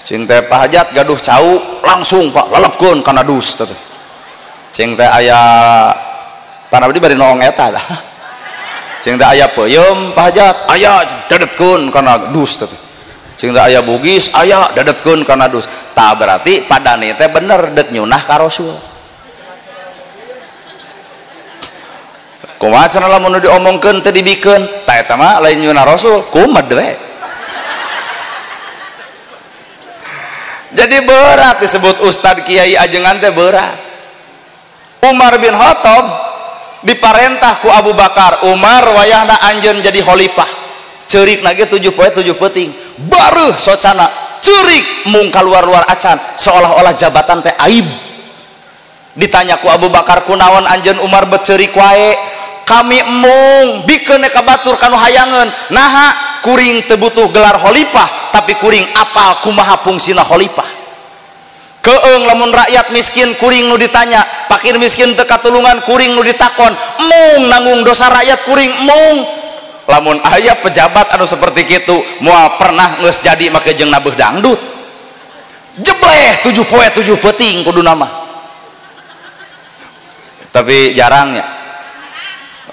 Speaker 3: Cing teh Pak Hajat gaduh cau langsung Pak lelepkeun kana dus teh. Cing teh aya pan abdi bari noong eta dah. Cing teh aya peuyeum Pak Hajat aya dedetkeun kana dus teh. Cing teh aya bugis aya dedetkeun kana dus. Tah berarti padani teh bener deuk nyunah ka Rasul. Kumaha cenah lamun diomongkeun teu dibikeun, tah eta mah lain nyunah Rasul, kumed we. Jadi berat disebut ustad kiai ajengan teh berat. Umar bin Khattab diparentah ku Abu Bakar, Umar wayahna anjeun jadi khalifah. Ceurik lagi 7 poe 7 peuting. Bareuh socana, ceurik mung kaluar-luar acan, seolah-olah jabatan teh aib. Ditanya ku Abu Bakar kunaon anjeun Umar bet ceurik wae? Kami emung bikeun ka batur kanu hayangeun. Naha kuring teu butuh gelar khalifah, tapi kuring apal kumaha fungsina khalifah. Keeng lamun rakyat miskin kuring nu ditanya, pakir miskin teu katulungan kuring nu ditakon, mung nanggung dosa rakyat kuring mung. Lamun aya pejabat anu seperti kitu moal pernah geus jadi make jeung nabeuh dangdut. Jebleh 7 poe 7 peuting kudu nama. Tapi jarangnya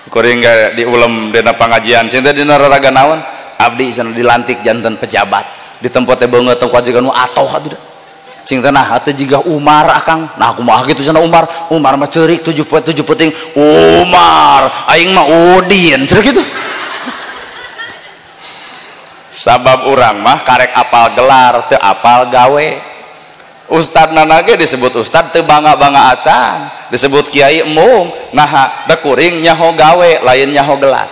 Speaker 3: kuring ge diulem dina pangajian cinta dina raraga naon abdi cenah dilantik janten pejabat di tempat teh beungeut teh kajikan nu atoh atuh da cing teh nah teh jiga Umar akang nah kumaha kitu cenah Umar Umar mah ceurik 7 poe 7 peuting Umar aing mah Udin cenah kitu. Sabab urang mah karek apal gelar teu apal gawe. Ustad nana ge disebut ustad teu bangga-bangga acan, disebut kiai embung, naha da kuring nyaho gawe lain nyaho gelar.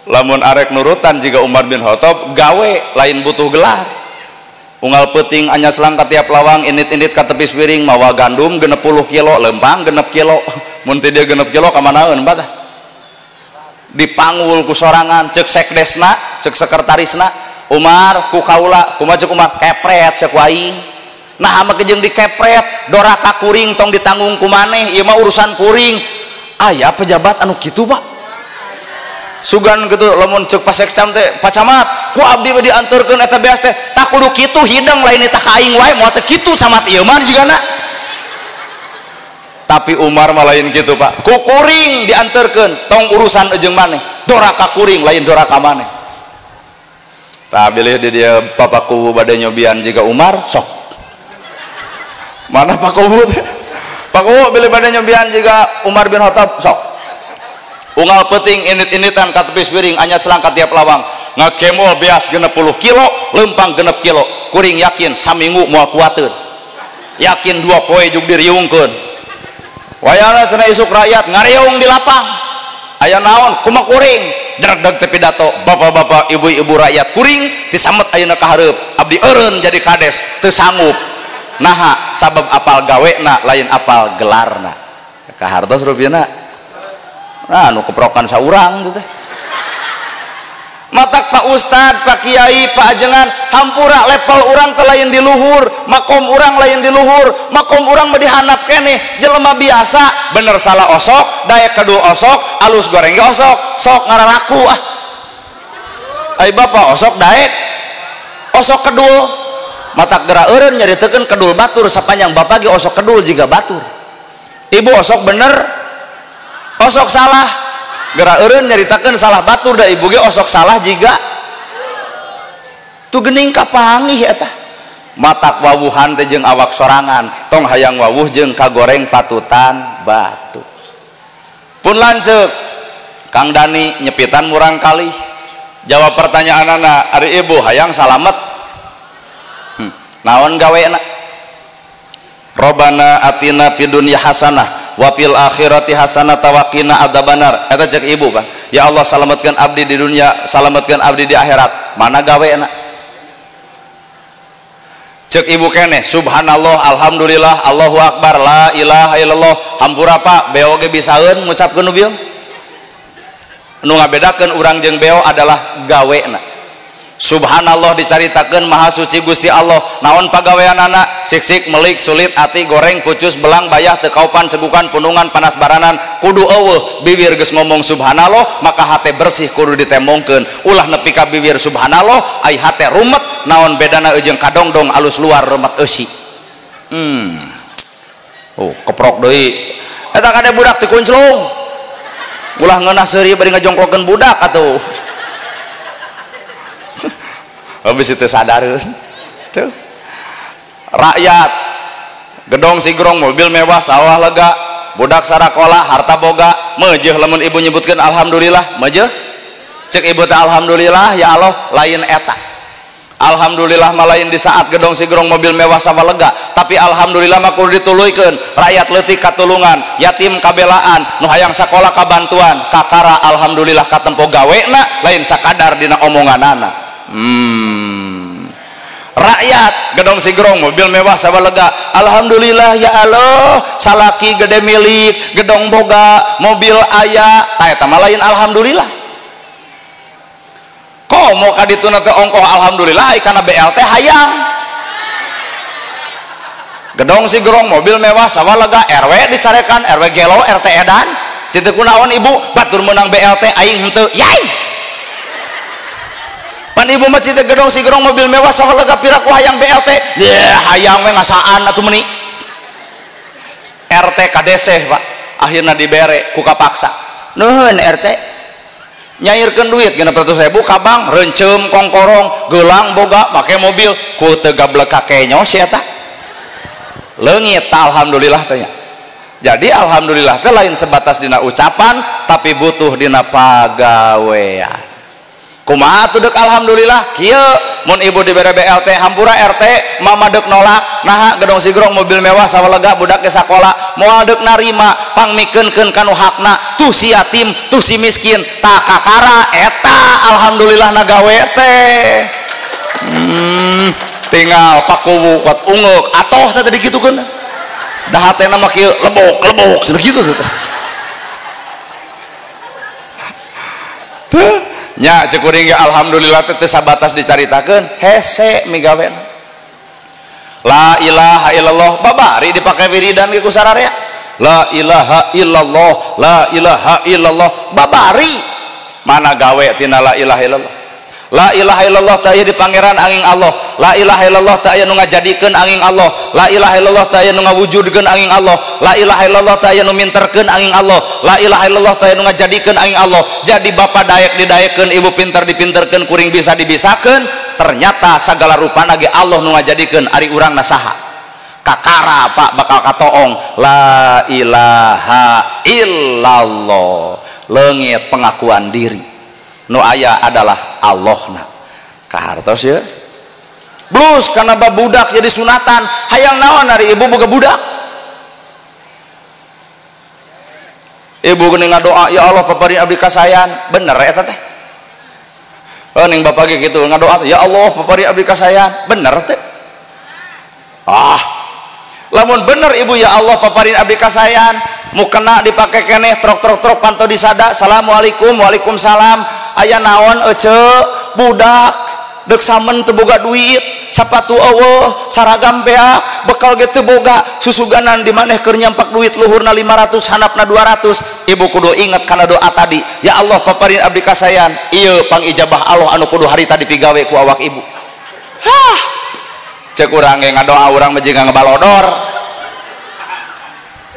Speaker 3: Lamun arek nurutan jiga Umar bin Khattab gawe lain butuh gelar. Unggal peuting anyas lang ka tiap lawang indit-indit ka tepi piring mawa gandum 60 kilo lempang 6 kilo mun teu dia 6 kilo ka manaeun batah. Dipanggul ku sorangan cek sekdesna cek sekretarisna Umar ku kaula kumaha cek Umar kepret cek aing nah make jeung dikepret doraka kuring tong ditanggung ku maneh ieu mah urusan kuring. Aya pejabat anu kitu Pak sugan kitu lamun cek pasekcam teh Pak Camat ku abdi we dianterkeun eta beas teh tak kudu kitu hideng lain eta ka aing wae moal teh kitu camat ieu mah jigana. Tapi Umar mah lain kitu Pak ku kuring dianterkeun tong urusan jeung maneh doraka kuring lain doraka maneh. Tah bilih di dia Bapak Kuwu bade nyobian jiga Umar sok mana Pak Kuwu teh Pak Kuwu bilih bade nyobian jiga Umar bin Khattab sok unggal peuting indit-inditan ka tepis piring anyat selang ka tiap lawang ngakemol beas 60 kilo lempang 6 kilo kuring yakin saminggu moal kuateun yakin 2 poe jug diriungkeun wayana cenah isuk rakyat ngariung di lapang aya naon kumaha kuring dreg-dreg teh pidato bapak-bapak ibu-ibu rakyat kuring disamet ayeuna ka hareup abdi eureun jadi kades teu sanggup naha sabab apal gawena lain apal gelarna kahartos rupina nah anu keprokan saurang teh matak Pak Ustad, Pak Kiai, Pak Ajengan hampura level urang teh lain di luhur makom urang lain di luhur makom urang mah dihandap keneh jelema biasa bener salah osok daek kedul osok alus goreng ge osok sok ngararaku ah ai bapak osok daek osok kedul matak geura eureun nyaritakeun kedul batur sapanjang bapak ge osok kedul jiga batur ibu osok bener osok salah geura eureun nyaritakeun salah batur da ibu ge osok salah jiga tu geuning kapanggih eta matak wawuhan teh jeung awak sorangan tong hayang wawuh jeung kagoreng patutan batu pun lanceuk Kang Dani nyepitan murang kali jawab pertanyaanana ari ibu hayang salamet naon gawena Robana atina fid dunya hasanah wa fil akhirati hasanah wa qina adzabannar eta cek ibu Pak ya Allah salametkeun abdi di dunia salametkeun abdi di akhirat mana gawena cek ibu keneh subhanallah alhamdulillah Allahu akbar la ilaha illallah hampura Pak beo ge bisaeun ngucapkeun nu bieu nu ngabedakeun urang jeung beo adalah gawena. Subhanallah dicaritakeun maha suci Gusti Allah naon pagaweanana sik-sik melik sulit ati goreng kucus belang bayah teu kaupan cegukan punungan panas baranan kudu eueuh bibir geus ngomong subhanallah maka hate bersih kudu ditembongkeun ulah nepi ka bibir subhanallah ai hate rumet naon bedana jeung kadongdong alus luar remet eusi. Oh keprok deui eta kade budak teu kunclung ulah ngeunah seuri bari ngajongklokeun budak atuh habis itu sadar tuh rakyat gedong sigrong mobil mewah sawah lega budak sarakola harta boga mejeh lamun ibu nyebutkan alhamdulillah mejeh cek ibu teh alhamdulillah ya Allah lain eta alhamdulillah mah lain di saat gedong sigrong mobil mewah sawah lega tapi alhamdulillah mah kudu dituluykeun rakyat leutik katulungan yatim kabelaan nu hayang sakola kabantuan kakara alhamdulillah katempo gawena lain sakadar dina omonganana. Rakyat gedong sigrong mobil mewah sawah lega alhamdulillah ya Allah salaki gede milik gedong boga mobil aya tah eta mah lain alhamdulillah komo ka dituna teh ongkoh alhamdulillah ai kana BLT hayang Gedong si gerong mobil mewah sawah lega RW dicarekan RW gelo RT edan. Cinta kunaon ibu batur menang BLT aing henteu yai. Pan ibu mah cinta gedong si gerong mobil mewah sawah lega piraku hayang BLT. Yeh hayang we ngasaan atuh meuni. RT kadeseh Pak akhirna dibere ku kapaksa. Nuhun RT. Nyairkeun duit 600.000 ka bank rencem kongkorong gelang boga make mobil ku teu gablek ka kenyo si eta. Leungit alhamdulillah teh nya. Jadi alhamdulillah teh lain sebatas dina ucapan tapi butuh dina pagawean. Kumaha tuh dek alhamdulillah kieu mun ibu dibere BLT hampura RT mama dek nolak naha gedong sigrong mobil mewah sawalega budak ge sakola moal dek narima pangmikeunkeun kanu hakna tuh si yatim tuh si miskin tak kakara eta alhamdulillah na gawe teh. Tinggal pakuwu kuat ungeuk atoh teh tadi kitukeun da hatena mah kieu lebok lebok cenah kitu teh. Tuh nya cek kuring ge alhamdulillah teh teu sabatas dicaritakeun hese migawena. La ilaha illallah babari dipake wiridan ge ku sararea. La ilaha illallah la ilaha illallah babari mana gawe tina la ilaha illallah. La ilaha illallah teh aya di pangeran angin Allah. La ilaha illallah teh aya nu ngajadikeun angin Allah. La ilaha illallah teh aya nu ngawujudkeun angin Allah. La ilaha illallah teh aya nu minterkeun angin Allah. La ilaha illallah teh aya nu ngajadikeun angin Allah. Jadi bapak daek didaekeun, ibu pinter dipinterkeun, kuring bisa dibisakeun, ternyata sagala rupana ge Allah nu ngajadikeun ari urangna saha. Kakara Pak bakal katoong la ilaha illallah. Leungit pengakuan diri. Nu aya adalah Allahna. Kahartos ya. Blus karena babudak jadi sunatan. Hayang naon ari ibu boga budak? Ibu geuning ngadoa, ya Allah paparin abdi kasayan. Bener eta teh. Oh ning bapak ge kitu ngadoa, ya Allah paparin abdi kasayan. Bener teh. Ah. Lamun bener ibu ya Allah paparin abdi kasayan, mukena dipake keneh trok-trok-trok panto disada. Assalamualaikum waalaikumsalam. Aya naon ece budak dek samen teu boga duit sapatu eueuh saragam beak bekal ge teu boga susuganan di maneh keur nyampak duit luhurna 500 handapna 200. Ibu kudu inget kana doa tadi, ya Allah paparin abdi kasayan. Ieu pangijabah Allah anu kudu harita dipigawe ku awak ibu. Hah cek urang ge ngadoa urang mah jiga ngabalodor.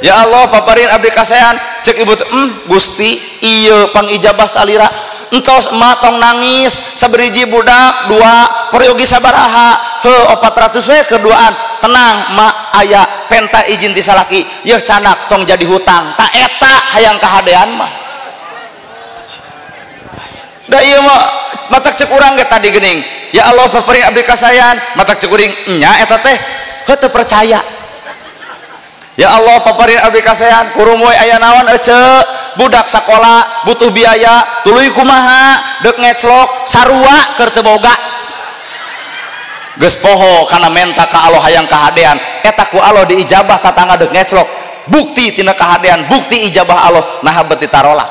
Speaker 3: Ya Allah paparin abdi kasayan. Cek ibu teh Gusti ieu pangijabah salira. Entos emak tong nangis saberiji budak dua peryogi sabaraha heuh 400 we keduaan. Tenang mak aya penta izin ti salaki yeuh canak tong jadi hutang ta eta hayang kahadean mah. Da ieu mah matak cek urang ge tadi geuning ya Allah paparin abdi kasayan matak cek kuring nya eta teh heuh teu percaya. Ya Allah paparin abdi kasayan kurumuy aya naon ece budak sakola butuh biaya tuluy kumaha dek ngeclok sarua keur teu boga. Geus poho kana menta ka Allah hayang kahadean eta ku Allah diijabah tatangga dek ngeclok bukti tina kahadean bukti ijabah Allah naha bet ditarolak.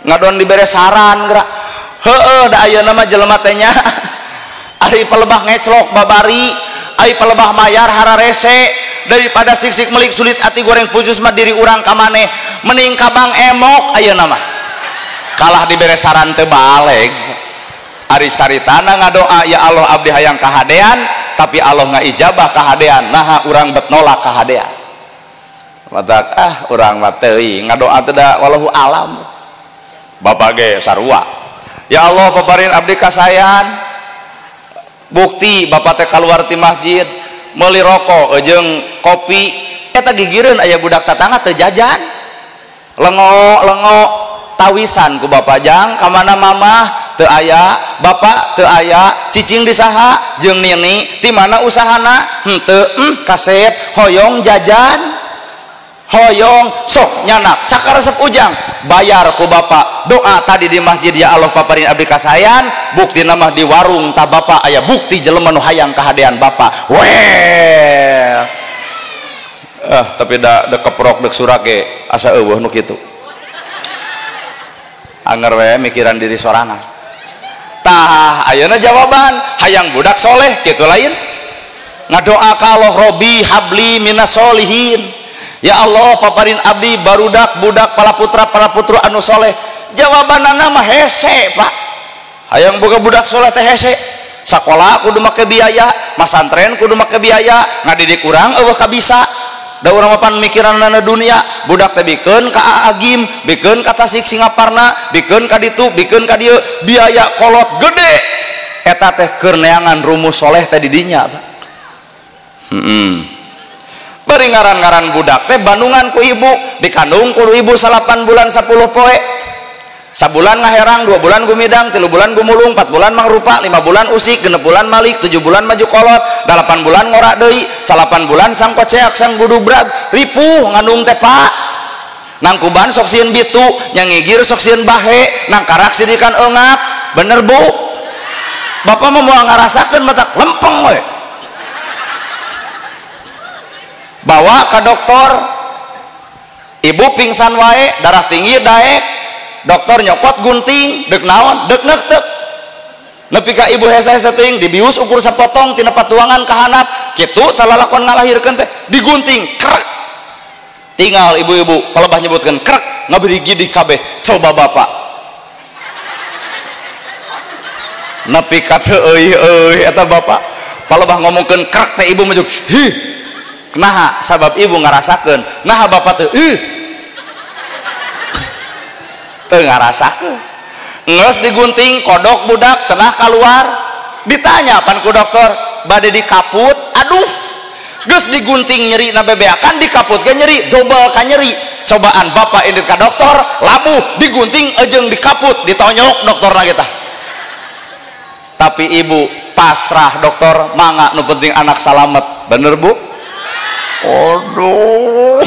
Speaker 3: Ngadon dibere saran geura heueuh da ayeuna mah jelema teh nya ari pelebah ngeclok babari ari pelebah mayar hararese daripada sik-sik melik sulit ati goreng pujus mah diri urang ka maneh mending ka Bang Emok ayeuna mah kalah dibere saran teu baleg. Ari caritana ngadoa ya Allah abdi hayang kahadean tapi Allah ngaijabah kahadean naha urang bet nolak kahadean. Matak ah urang mah teuing ngadoa teh da wallahu alam. Bapak ge sarua ya Allah paparin abdi kasayan. Bukti bapak teh kaluar ti masjid meuli rokok jeung kopi eta gigireun aya budak tatangga teu jajan lengo-lengo tawisan ku bapak jang ka mana mamah teu aya bapak teu aya cicing di saha jeung nini ti mana usahana henteu kasep hoyong jajan hoyong sok nyanak sakaresep ujang bayar ku bapak doa tadi di masjid ya Allah paparin abdi kasayan bukti nama di warung ta bapak aya bukti jelema nu hayang kahadean bapak weh. Tapi da keprok dek surak ge asa eueuh nu kitu anger we mikiran diri sorangan. Tah ayeuna jawaban hayang budak soleh kitu lain. Ngadoa ka Allah Robbi habli minas solihin. Ya Allah paparin abdi barudak budak pala putra pala putru anu soleh. Jawabanana mah hese Pak. Hayang boga budak soleh teh hese. Sakola kudu make biaya, masantren kudu make biaya, ngadidik urang eueuh kabisa. Da urang mah pan mikiranana dunia, budak teh bikeun ka Agim, bikeun ka Tasik Singaparna, bikeun ka ditu, bikeun ka dieu, biaya kolot gede. Eta teh keur neangan rumus soleh teh di dinya Pak. Bari ngaran-ngaran budak teh bandungan ku ibu, dikandung ku ibu 8 bulan 10 poe. Sabulan ngaherang, 2 bulan gumidang, 3 bulan gumulung, 4 bulan mangrupa, 5 bulan usik, 6 bulan malik, 7 bulan maju kolot, 8 bulan ngorak deui, 8 bulan sang koceak, sang gudubrag, ripuh ngandung teh Pak. Nangkuban sok sieun bitu, nyangigir sok sieun bahe, nangkarak sidikan eungap. Bener Bu? Bapak mah moal ngarasakeun matak lempeng we. Bawa ke dokter, ibu pingsan wae, darah tinggi daek, dokter nyokot gunting, dek naon, dek nektek, nepi ka ibu hese-hese teuing dibius ukur sapotong tina patuangan ka handap, kitu talalakon ngalahirkeun teh digunting, krek, tinggal ibu-ibu palebah nyebutkeun krek, ngaberi gidi kabeh, coba bapak, nepi ka teu euy eta bapak, palebah ngomongkeun krek teh ibu maju, hih. Naha sabab ibu ngarasakeun, naha bapak teu teu ngarasakeun. Geus digunting kodok budak cenah keluar, ditanya pan ku dokter bade dikaput, aduh geus digunting nyeri na bebeakan dikaput ge nyeri, dobel ka nyeri. Cobaan bapak indit ka dokter, labuh digunting ejeng dikaput, ditonyok dokterna ge tah. Tapi ibu pasrah dokter, mangga nu penting anak salamet. Bener Bu? Aduh,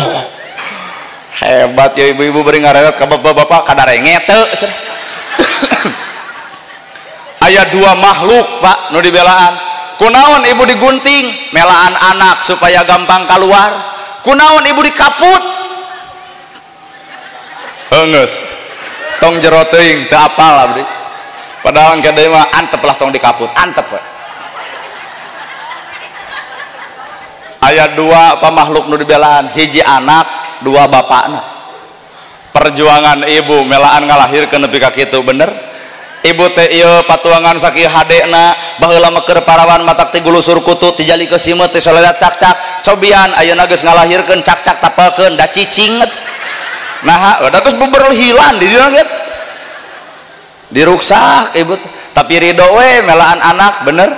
Speaker 3: hebat ya ibu-ibu beri ngarewet ke bapak-bapak kadarenge teu. Aya 2 makhluk Pak nu dibelaan. Kunaon ibu digunting? Melaan anak supaya gampang keluar. Kunaon ibu dikaput? Heungeus. Tong jero teuing teu apal abdi. Padahal engke deui mah antep lah tong dikaput, antep we. Ayat 2 apa makhluk nu dibelaan, hiji anak 2 bapakna. Perjuangan ibu melaan ngalahirkeun nepi ka kitu bener. Ibu teh ieu patuangan sakieu hadena, baheula mah keur parawan matak ti gulusur kutu ti jali ke simeut ti soledat cak-cak. Cobian ayeuna geus ngalahirkeun cak-cak tapelkeun da cicing. Naha da geus beberhilan di dieu geus. Diruksak ibu tapi ridho we melaan anak bener.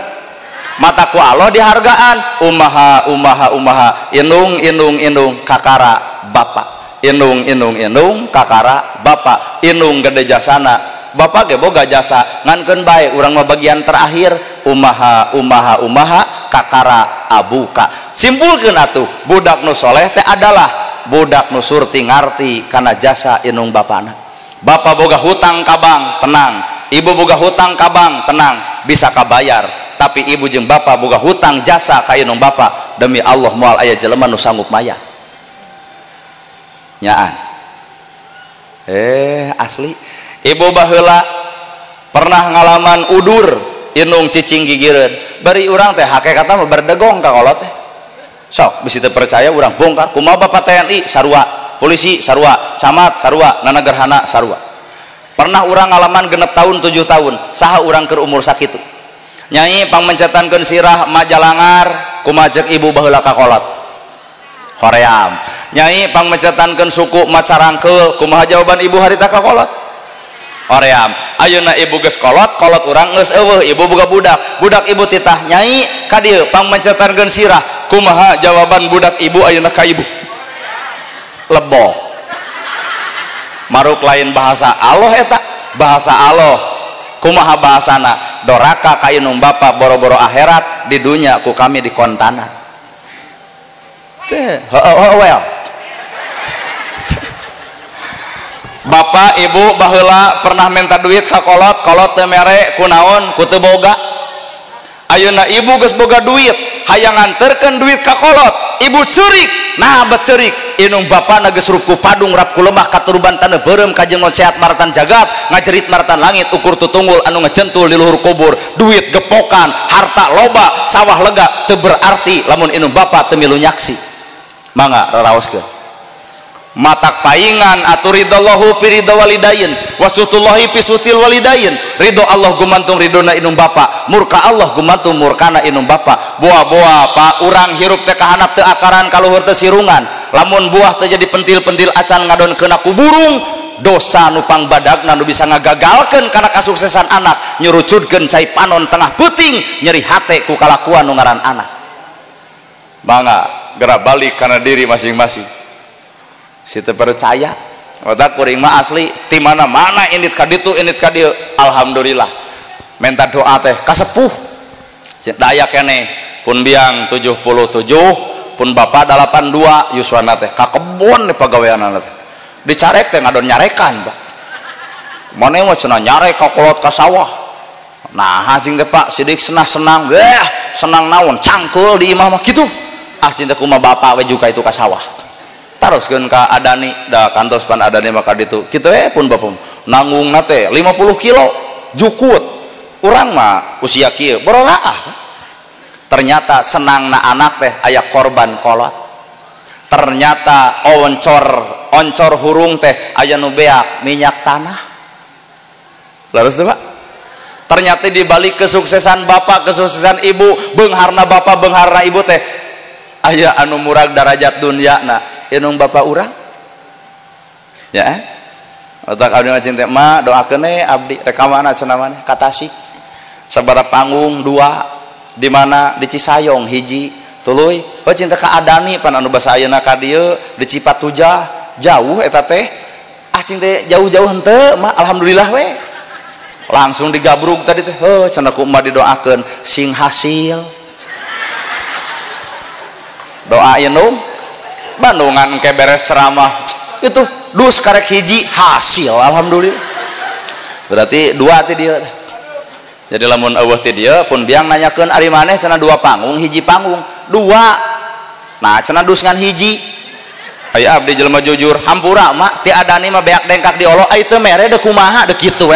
Speaker 3: Mataku Allah dihargaan umaha umaha umaha indung indung indung kakara bapak, indung indung indung kakara bapak, indung gede jasana bapak ge boga jasa ngankeun bae urang mah bagian terakhir umaha umaha umaha kakara abuka. Simpulkeun atuh budak nu soleh teh adalah budak nu surti ngarti kana jasa indung bapana. Bapak boga hutang ka bank tenang, ibu boga hutang ka bank tenang, bisa kabayar. Tapi ibu jeung bapak boga hutang jasa ka indung bapak, demi Allah moal aya jelema nu sanggup mayar. Nyaan. Asli. Ibu baheula pernah ngalaman udur indung cicing gigireun. Bari urang teh hakikatna mah berdegong ka kolot teh. Sok bisi teu percaya urang bongkar kumaha bapak TNI sarua, polisi sarua, camat sarua, nana gerhana sarua. Pernah urang ngalaman 6 tahun 7 tahun, saha urang keur umur sakitu. Nyai pangmencetankeun sirah majalangar kumaha ceuk ibu baheula ka kolot hoream. Nyai pangmencetankeun suku macarangkeul kumaha jawaban ibu harita ka kolot hoream. Ayeuna ibu geus kolot, kolot urang geus eueuh, ibu boga budak, budak ibu titah nyai ka dieu pangmencetankeun sirah kumaha jawaban budak ibu ayeuna ka ibu lebo. Maruk lain bahasa Allah eta, bahasa Allah kumaha bahasana? Doraka ka indung bapa boro-boro akhirat di dunya ku kami dikontana. Teh, well. Bapak ibu baheula pernah minta duit ka kolot, kolot teu mere kunaon ku teu boga. Ayeuna ibu geus boga duit, hayang nganterkeun duit ka kolot, ibu curik. Nah bet ceurik inung bapana geus ruku padung rap ku lemah katuruban taneuh beureum kajengot sehat maratan jagat ngajerit maratan langit ukur tutunggul anu ngejentul di luhur kubur. Duit gepokan, harta loba, sawah lega teu berarti lamun inung bapa teu milu nyaksi. Mangga raraoskeun. Matak paingan atuh ridallahu fi ridha walidain wasutullahi fi sutil walidain. Ridho Allah gumantung ridona inung bapa, murka Allah gumantung murkana inung bapa. Boa-boa pak urang hirup teh kahanap teu akaran kaluhur teu sirungan. Lamun buah teh jadi pentil-pentil acan ngadon keuna ku burung, dosa nu pangbadagna nu bisa ngagagalkeun kana kasuksesan anak, nyurucudkeun cai panon tengah peuting, nyeri hate ku kalakuan nu ngaran anak. Mangga gerak balik kana diri masing-masing. Si teu percaya mata kuring mah asli ti mana-mana indit ka ditu indit ka dieu. Alhamdulillah menta doa teh kasepuh daya keneh pun biang 77 pun bapak 82 yuswana teh ka kebon di pagaweanana teh dicarek teh ngadon nyarekan pak maneh mah cenah nyarek ka kolot ka sawah. Nah cing teh pak sidik senang-senang weh senang naon cangkul di imah mah kitu ah cing teh kumaha bapak we juga itu ka sawah. Taroskeun ka Adani da kantos pan Adani maka ditu kitu we pun bapak nanggung teh 50 kilo jukut urang mah usia kieu bororaah. Ternyata senangna anak teh aya korban kolot. Ternyata oncor hurung teh aya nu beak minyak tanah. Leres teh Pak? Ternyata di balik kesuksesan bapak, kesuksesan ibu, beungharna bapak, beungharna ibu teh aya anu murag darajat dunyana. Inung bapak urang ya otak abdi mah cinta ma doakeun we abdi rek ka mana cenah maneh ka Tasik sabaraha panggung dua di mana di Cisayong hiji tuluy oh cinta ka Adani pan anu basa ayeuna ka dieu di Cipatujah jauh eta teh ah cing teh jauh-jauh henteu mah alhamdulillah we langsung digabrug tadi teh heuh cenah ku emak didoakeun sing hasil doa inung Bandungan ke beres ceramah itu dus karek hiji hasil alhamdulillah berarti dua ti dia. Jadi lamun eueuh ti dieu pun biang nanyakeun ari maneh cenah dua panggung hiji panggung dua nah cenah dus ngan hiji aya abdi jelema jujur hampura mak ti Adani mah beak dengkak di Allah ai teu mere deuk kumaha deuk kitu we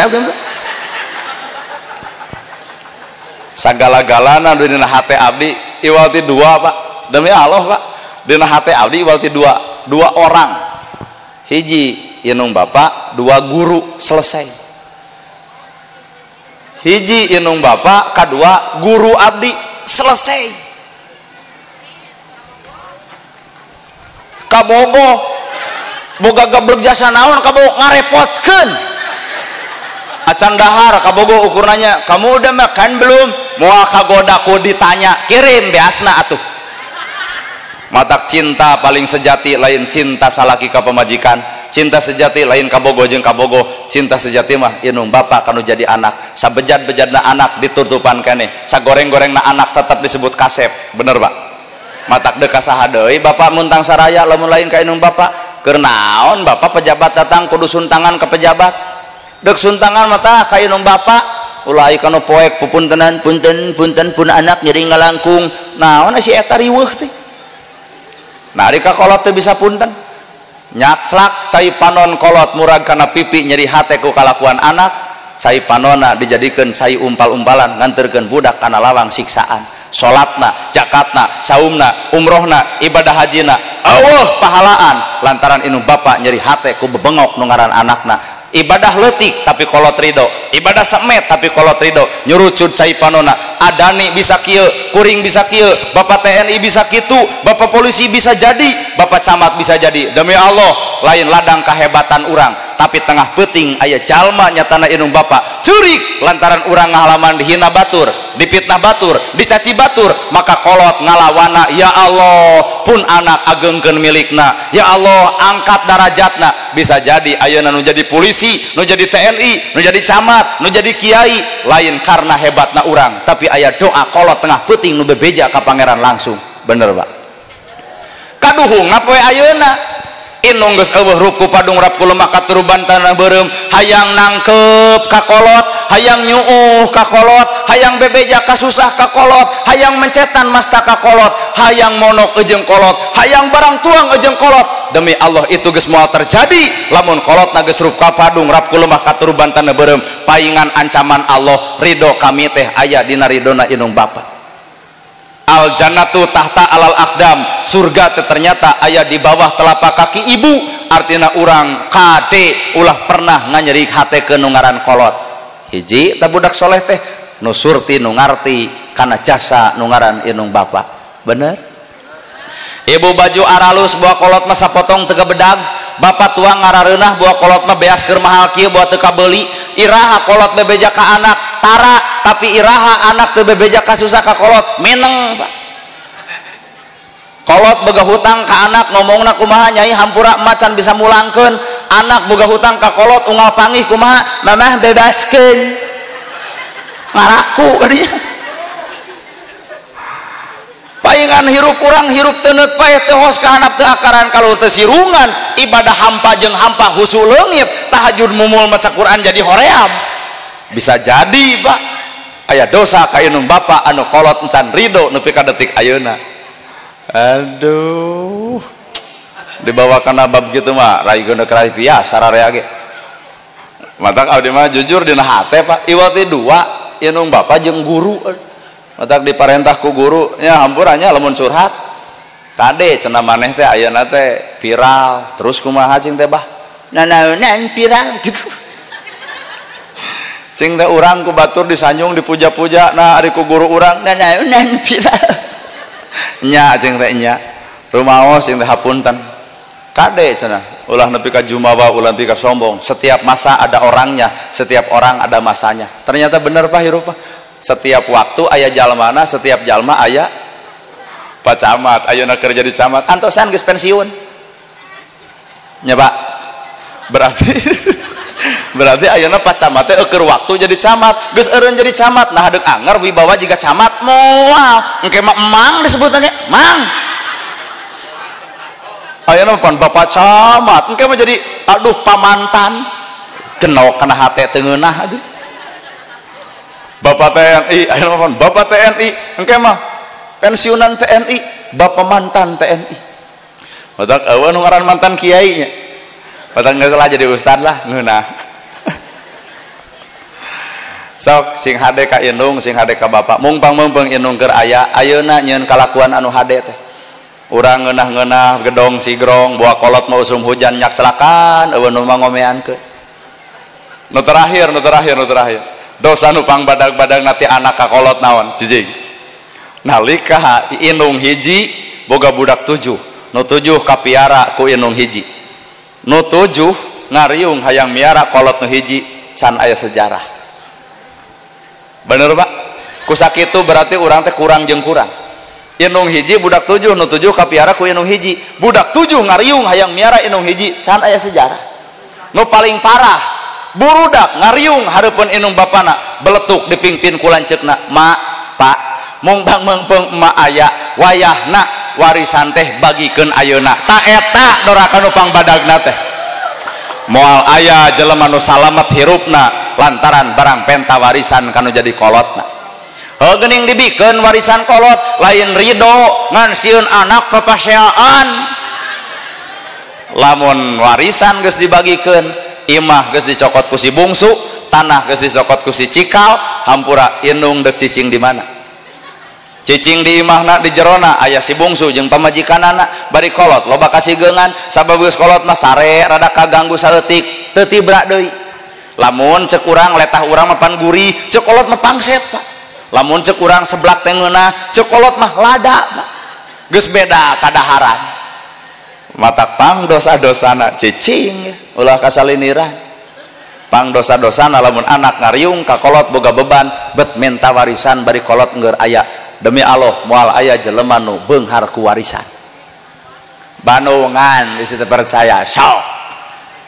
Speaker 3: sagala-galana dina hate abdi iwal ti dua Pak demi Allah Pak dina hate abdi iwal ti dua orang hiji inung bapak dua guru selesai hiji inung bapak kadua guru abdi selesai kabogo boga gablek jasa naon kabogo ngarepotkeun acan dahar kabogo ukurnanya kamu udah makan belum moal kagoda ku ditanya kirim beasna atuh. Matak cinta paling sejati lain cinta salaki ka pamajikan, cinta sejati lain kabogo jeung kabogo, cinta sejati mah inung bapak kanu jadi anak. Sabejad-bejadna anak ditutupan keneh, sagoreng-gorengna anak tetap disebut kasep. Bener Pak? Matak deuk ka saha deui bapak muntang saraya lamun lain ka inung bapak. Keur naon bapak pejabat datang kudu suntangan ke pejabat. Deuk suntangan mah tah ka inung bapak. Ulah kanu poek pupuntenan punten punten pun anak nyeri ngalangkung. Naon si eta riweuh teh? Nah, ari ka kolot teh bisa punten. Nyaclak cai panon kolot murag kana pipi nyeri hate ku kalakuan anak, cai panona dijadikeun cai umpal-umpalan nganterkeun budak kana lawang siksaan. Salatna, zakatna, saumna, umrohna, ibadah hajina, eueuh pahalaan lantaran inung bapak nyeri hate ku bebengok nu ngaran anakna. Ibadah leutik tapi kolot ridho, ibadah semet tapi kolot ridho, nyurucut cai panona. Adani bisa kieu, kuring bisa kieu, bapak TNI bisa kitu, bapak polisi bisa jadi, bapak camat bisa jadi. Demi Allah, lain ladang kahebatan urang, tapi tengah peuting aya jalma nyatana inung bapak ceurik lantaran urang ngalaman dihina batur, dipitnah batur, dicaci batur, maka kolot ngalawana ya Allah pun anak agengkeun milikna, ya Allah angkat darajatna. Bisa jadi ayeuna nu jadi polisi, nu jadi TNI, nu jadi camat, nu jadi kiai, lain karena hebatna urang, tapi aya doa kolot tengah peuting nu bebeja ka pangeran langsung. Bener Pak? Kaduhungna poe ayeuna inung geus eueuh ruku padung rap ku lemah katuruban tanah beureum hayang nangkep ka kolot, hayang nyuuh ka kolot, hayang bebeja kasusah ka kolot, hayang mencetan masta ka kolot, hayang monok ejeng kolot, hayang barang tuang ejeng kolot. Demi Allah itu geus moal terjadi lamun kolot na geus rup ka padung rap ku lemah katuruban tanah beureum. Paingan ancaman Allah, ridho kami teh aya dina ridona indung bapa. Al jannatu tahta alal akdam, surga teh ternyata aya di bawah telapak kaki ibu. Artina urang kade ulah pernah nganyeri hate ke nu ngaran kolot. Hiji tah budak soleh teh nu surti nu ngarti kana jasa nu ngaran indung bapa. Bener? Ibu baju aralus buah kolot mah sapotong teu bedag, bapak tuang ngarareunah buah kolot mah beas keur mahal kieu buah teu kabeuli. Iraha kolot bebeja ka anak tara, tapi iraha anak teu bebeja ka susah ka kolot meneng Pak. Kolot boga hutang ka anak ngomongna kumaha, nyai hampura macan bisa mulangkeun. Anak boga hutang ka kolot unggal pangih kumaha, mamah bebaskeun ngaraku dia. Paingan hirup urang hirup teu paeh teu hos ka handap teu akaran kalau teu sirungan, ibadah hampa jeung hampa husu leungit, tahajud mumul maca Quran jadi hoream. Bisa jadi Pak aya dosa ka indung bapa anu kolot encan ridho nepi ka detik ayeuna. Aduh, dibawa kana bab kitu mah rai geundeuk rai biasa rarea ge. Matak abdi mah jujur dina hate Pak, iwati dua indung bapa jeung guru. Matak diparentah ku guru nya hampuranya lamun curhat kade cenah maneh teh ayeuna teh viral terus kumaha cing teh bah nanaonan viral gitu. Cing teh urang ku batur disanjung dipuja-puja, nah ari ku guru urang nanaonan viral. Nya cing teh nya rumaos cing teh hapunten kade cenah ulah nepi ka jumawa ulah nepi ka sombong, setiap masa ada orangnya, setiap orang ada masanya. Ternyata bener Pak hirup Pak. Setiap waktu aya jalmana, setiap jalma aya Pak Camat, ayeuna keur jadi camat, antosan geus pensiun. Nya Pak. Berarti berarti ayeuna Pak Camat teh eueuh waktu jadi camat, geus eureun jadi camat, nah deuk anger wibawa jiga camat moal. Engke mah emang disebutna ge, mang. Ayeuna pan Bapak Camat, engke mah jadi aduh pamantan. Genok kana hate teu ngeunah aduh. Bapak TNI, ayeuna mah Bapak TNI, engke mah pensiunan TNI, Bapak mantan TNI. Batak eueuh nu ngaran mantan kiai nya. Batak geus lah jadi ustad lah ngeunah. Sok sing hade ka indung, sing hade ka bapak. Mung pangmeungpeung indung keur aya, ayeuna nyieun kalakuan anu hade teh. Urang ngeunah-ngeunah gedong sigrong, buah kolot mah usum hujan nyak celakan, eueuh nu mah ngomeankeun. Nu terakhir, nu terakhir, nu terakhir. Dosa nu pang badag-badag nati anak ka kolot naon cicing. Nalika indung hiji boga budak 7, nu 7 kapiara ku indung hiji, nu 7 ngariung hayang miara kolot nu hiji can aya sejarah. Bener Pak? Ku sakitu berarti urang teh kurang jeung kurang. Indung hiji budak 7, nu 7 kapiara ku indung hiji, budak 7 ngariung hayang miara indung hiji can aya sejarah. Nu paling parah burudak ngariung hareupeun indung bapana beletuk dipingpin ku lanceukna, ma pak mung bang meungpeung emak aya wayahna warisan teh bagikeun ayeuna. Ta eta doraka nu pangbadagna teh moal aya jelema nu salamet hirupna lantaran barang penta warisan kanu jadi kolotna. Heuh geuning dibikeun warisan kolot lain ridho ngan sieun anak papaseaan. Lamun warisan geus dibagikeun, imah geus dicokot ku si bungsu, tanah geus dicokot ku si cikal, hampura indung deuk cicing di mana? Cicing di imahna di jerona aya si bungsu jeung pamajikanana, bari kolot loba kasigeungan, sabab geus kolot mah sare rada kaganggu saeutik, teu tibra deui. Lamun ceuk urang letah urang mah pan gurih, ceuk kolot mah pangset Pak. Lamun ceuk urang seblak teh ngeunah, ceuk kolot mah lada Pak. Geus beda kadaharan. Matak pang dosa-dosana cicing ulah kasaliniran. Pang dosa-dosana lamun anak ngariung ka kolot boga beban bet minta warisan bari kolot ngeur aya. Demi Allah moal aya jelema nu beunghar ku warisan. Bandungan bisi teu percaya sok.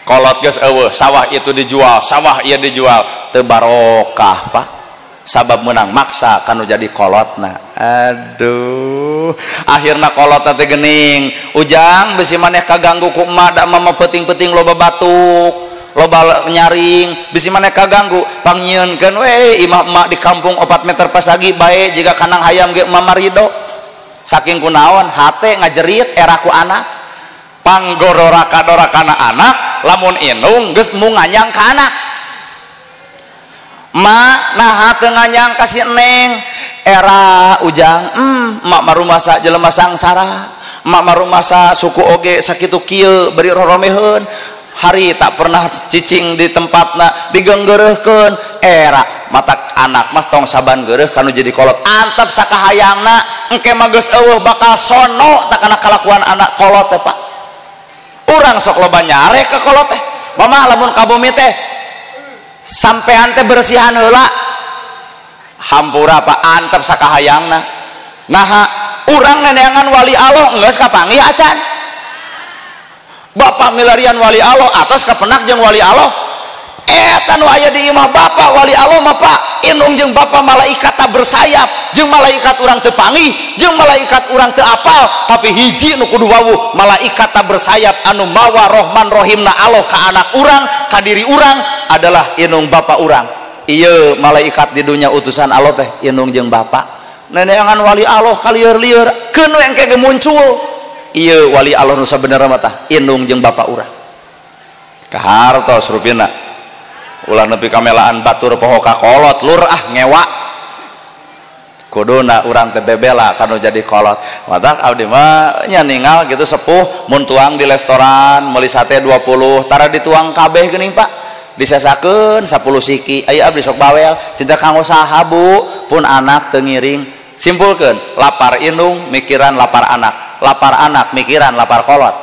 Speaker 3: Kolot geus eueuh, sawah itu dijual, sawah ieu dijual, teu barokah Pak. Sabab menang maksa kanu jadi kolotna. Aduh, akhirna kolotna teh geuning. Ujang bisi maneh kaganggu ku emak da mama peuting-peuting loba batuk. loba nyaring bisi maneh kaganggu pangnyieunkeun we imah emak di kampung 4 meter pasagi bae jiga kandang hayam ge emak marido saking kunaon hate ngajerit era ku anak panggororaka kana anak lamun inung geus mung nganyang ka anak mak naha teu nganyang ka si neng era ujang mak marumasa jelema sangsara mak marumasa suku oge sakitu kieu beri roromeheun hari tak pernah cicing di tempatna digenggereuhkeun era matak anak mah tong saban geureuh kanu jadi kolot antep sakahayangna engke mah geus eueuh bakal sono tak kana kalakuan anak kolot teh Pak. Urang sok loba nyarek ka kolot teh mamah lamun ka bumi teh sampean teh bersihan heula hampura Pak antep sakahayangna naha urang neneangan wali Allah geus kapanggih acan bapak milarian wali Allah atas kapenak jeung wali Allah eta nu aya di imah bapak wali Allah mah Pak indung jeung bapak malaikat tak bersayap jeung malaikat urang teu panggih jeung malaikat urang teu apal tapi hiji nu kudu wawuh malaikat tak bersayap anu mawa Rohman Rohimna Allah ka anak urang ka diri urang adalah indung bapak urang. Ieu malaikat di dunia utusan Allah teh indung jeung bapak neneangan wali Allah kalieur-lieur keun we engke ge muncul iya wali Allah nu sabenerna mah tah indung jeung bapak urang kahartos rupina ulah nepi kamelaan batur poho ka kolot lur ah ngewa kuduna urang teh bebela kanu jadi kolot matak abdi mah nya ningal gitu sepuh mun tuang di restoran meuli sate 20 tara dituang kabeh geuning Pak disesakeun 10 siki aya abdi sok bawel cinta kanggo saha Bu pun anak teu ngiring simpulkeun lapar indung mikiran lapar anak lapar anak mikiran lapar kolot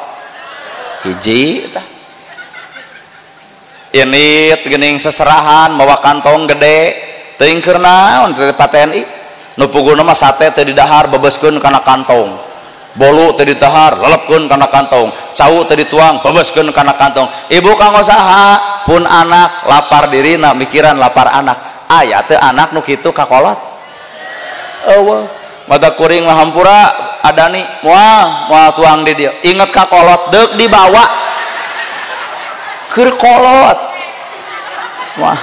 Speaker 3: hiji tah ini geuning seserahan mawa kantong gede teuing keur naon teh TNI nu puguna mah sate teu didahar bebeskeun kana kantong bolu teu didahar lelepkeun kana kantong cau teu dituang bebeskeun kana kantong ibu kanggo saha pun anak lapar dirina mikiran lapar anak aya teu anak nu kitu ka kolot eueuh mata kuring mah hampura adani moal moal tuang di dieu inget ka kolot deuk dibawa keur kolot moal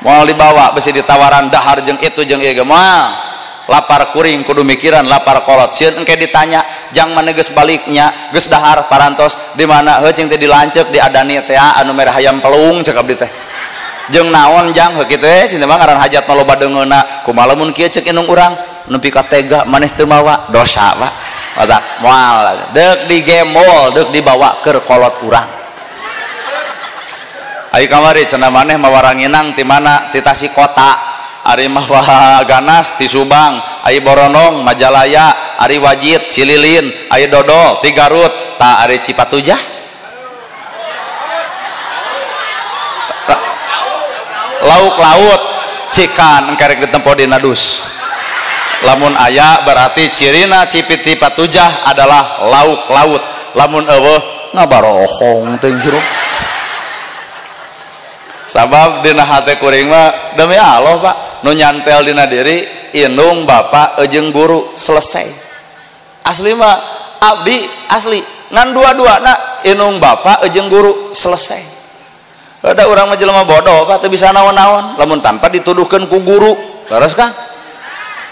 Speaker 3: moal dibawa besi ditawaran dahar jeung itu jeung ieu ge moal lapar kuring kudu mikiran lapar kolot sieun engke ditanya jang maneh geus baliknya geus dahar parantos di mana heuh cing teh dilanceuk di adani teh anu merah hayam pelung cek abdi teh jeung naon jang heuh kitu we cing teh mah ngaran hajat mah loba deungeunna kumaha lamun kieu cek indung urang nepi ka tega maneh teu mawa dosa Pak matak moal deuk digemol deuk dibawa keur kolot urang ayo kamari cenah maneh mawa ranginang ti mana ti Tasik kota ari mawa ganas ti Subang ari Boronong Majalaya ari Wajid Cililin ari Dodol ti Garut ta ari Cipatujah lauk laut cikan engke rek ditempo dina dus lamun aya berarti cirina Cipiti Patujah adalah lauk laut lamun eueuh ngabarohong teh hirup sabab dina hate kuring mah demi Allah Pak nu nyantel dina diri indung bapak jeung guru selesai asli mah abdi asli ngan dua-duana indung bapak jeung guru selesai ada urang mah jelema bodoh Pak teu bisa naon-naon lamun tanpa dituduhkeun ku guru terus kan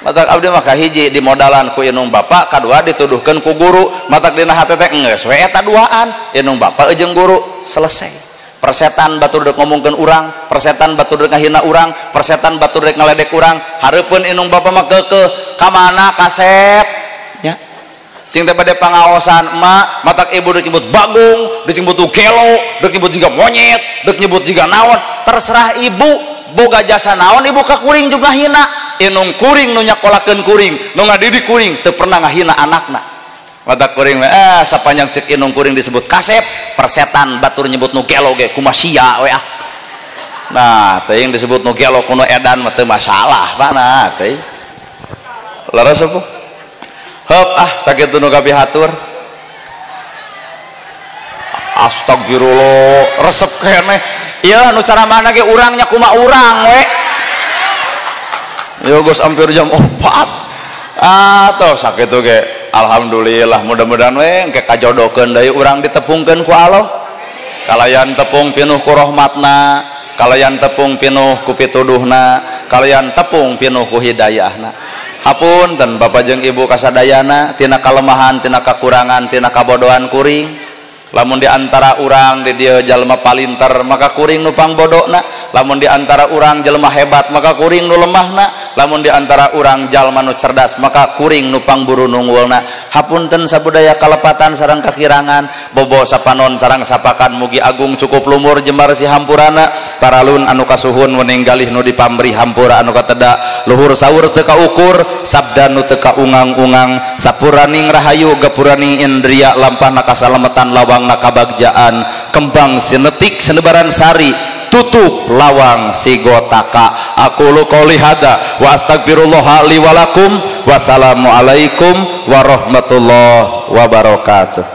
Speaker 3: matak abdi mah kahiji dimodalan ku indung bapak kadua dituduhkeun ku guru matak dina hate teh geus we eta duaan indung bapak jeung guru selesai persetan batur dek ngomongkeun urang persetan batur dek ngahina urang persetan batur dek ngaledek urang hareupeun indung bapak mah keukeuh ka mana kasep nya cing teh bade pangaosan emak matak ibu dek nyebut bagung dek nyebut gelo dek nyebut jiga monyet dek nyebut jiga naon terserah ibu boga jasa naon ibu ka kuring juga hina indung kuring nu nyakolakeun kuring nu ngadidik kuring teu pernah ngahina anakna mata kuring sapanjang cek indung kuring disebut kasep persetan batur nyebut nu gelo ge kumaha sia we ah nah teuing disebut nu gelo kuno edan mah teu masalah Pak nah teuing leres apa heup ah sakitu nu kapihatur astagfirullah resep keneh ieu nu cara mana ge urangnya kumaha urang we yo geus hampir jam 4 atau sakitu ge alhamdulillah mudah-mudahan we engke kajodohkeun deui urang ditepungkeun ku Allah. Kalayan tepung pinuh ku rahmatna, kalayan tepung pinuh ku pituduhna, kalayan tepung pinuh ku hidayahna. Hapunten bapak jeung ibu kasadayana tina kalemahan, tina kakurangan, tina kabodohan kuring. Lamun di antara urang di dieu jalma palinter maka kuring nu pangbodona, lamun di antara urang jelema hebat maka kuring nu lemahna, lamun di antara urang jalma nu cerdas maka kuring nu pangburu nunggulna. Hapunten sabudaya kalepatan sareng kakirangan, bobo sapanon sareng sapakan, mugi agung cukup lumur jembar si hampurana, paralun anu kasuhun wening galih nu dipamri hampura anu kateda, luhur saur teu kaukur, sabda nu teu kaungang-ungang, sapuraning rahayu gapuraning indria, lampahna kasalametan lawang kabagjaan, kembang sinetik senebaran sari, tutup lawang sigotaka. Aku lu qouli hada wa astagfirullah li wa lakum. Wassalamualaikum warahmatullahi wabarakatuh.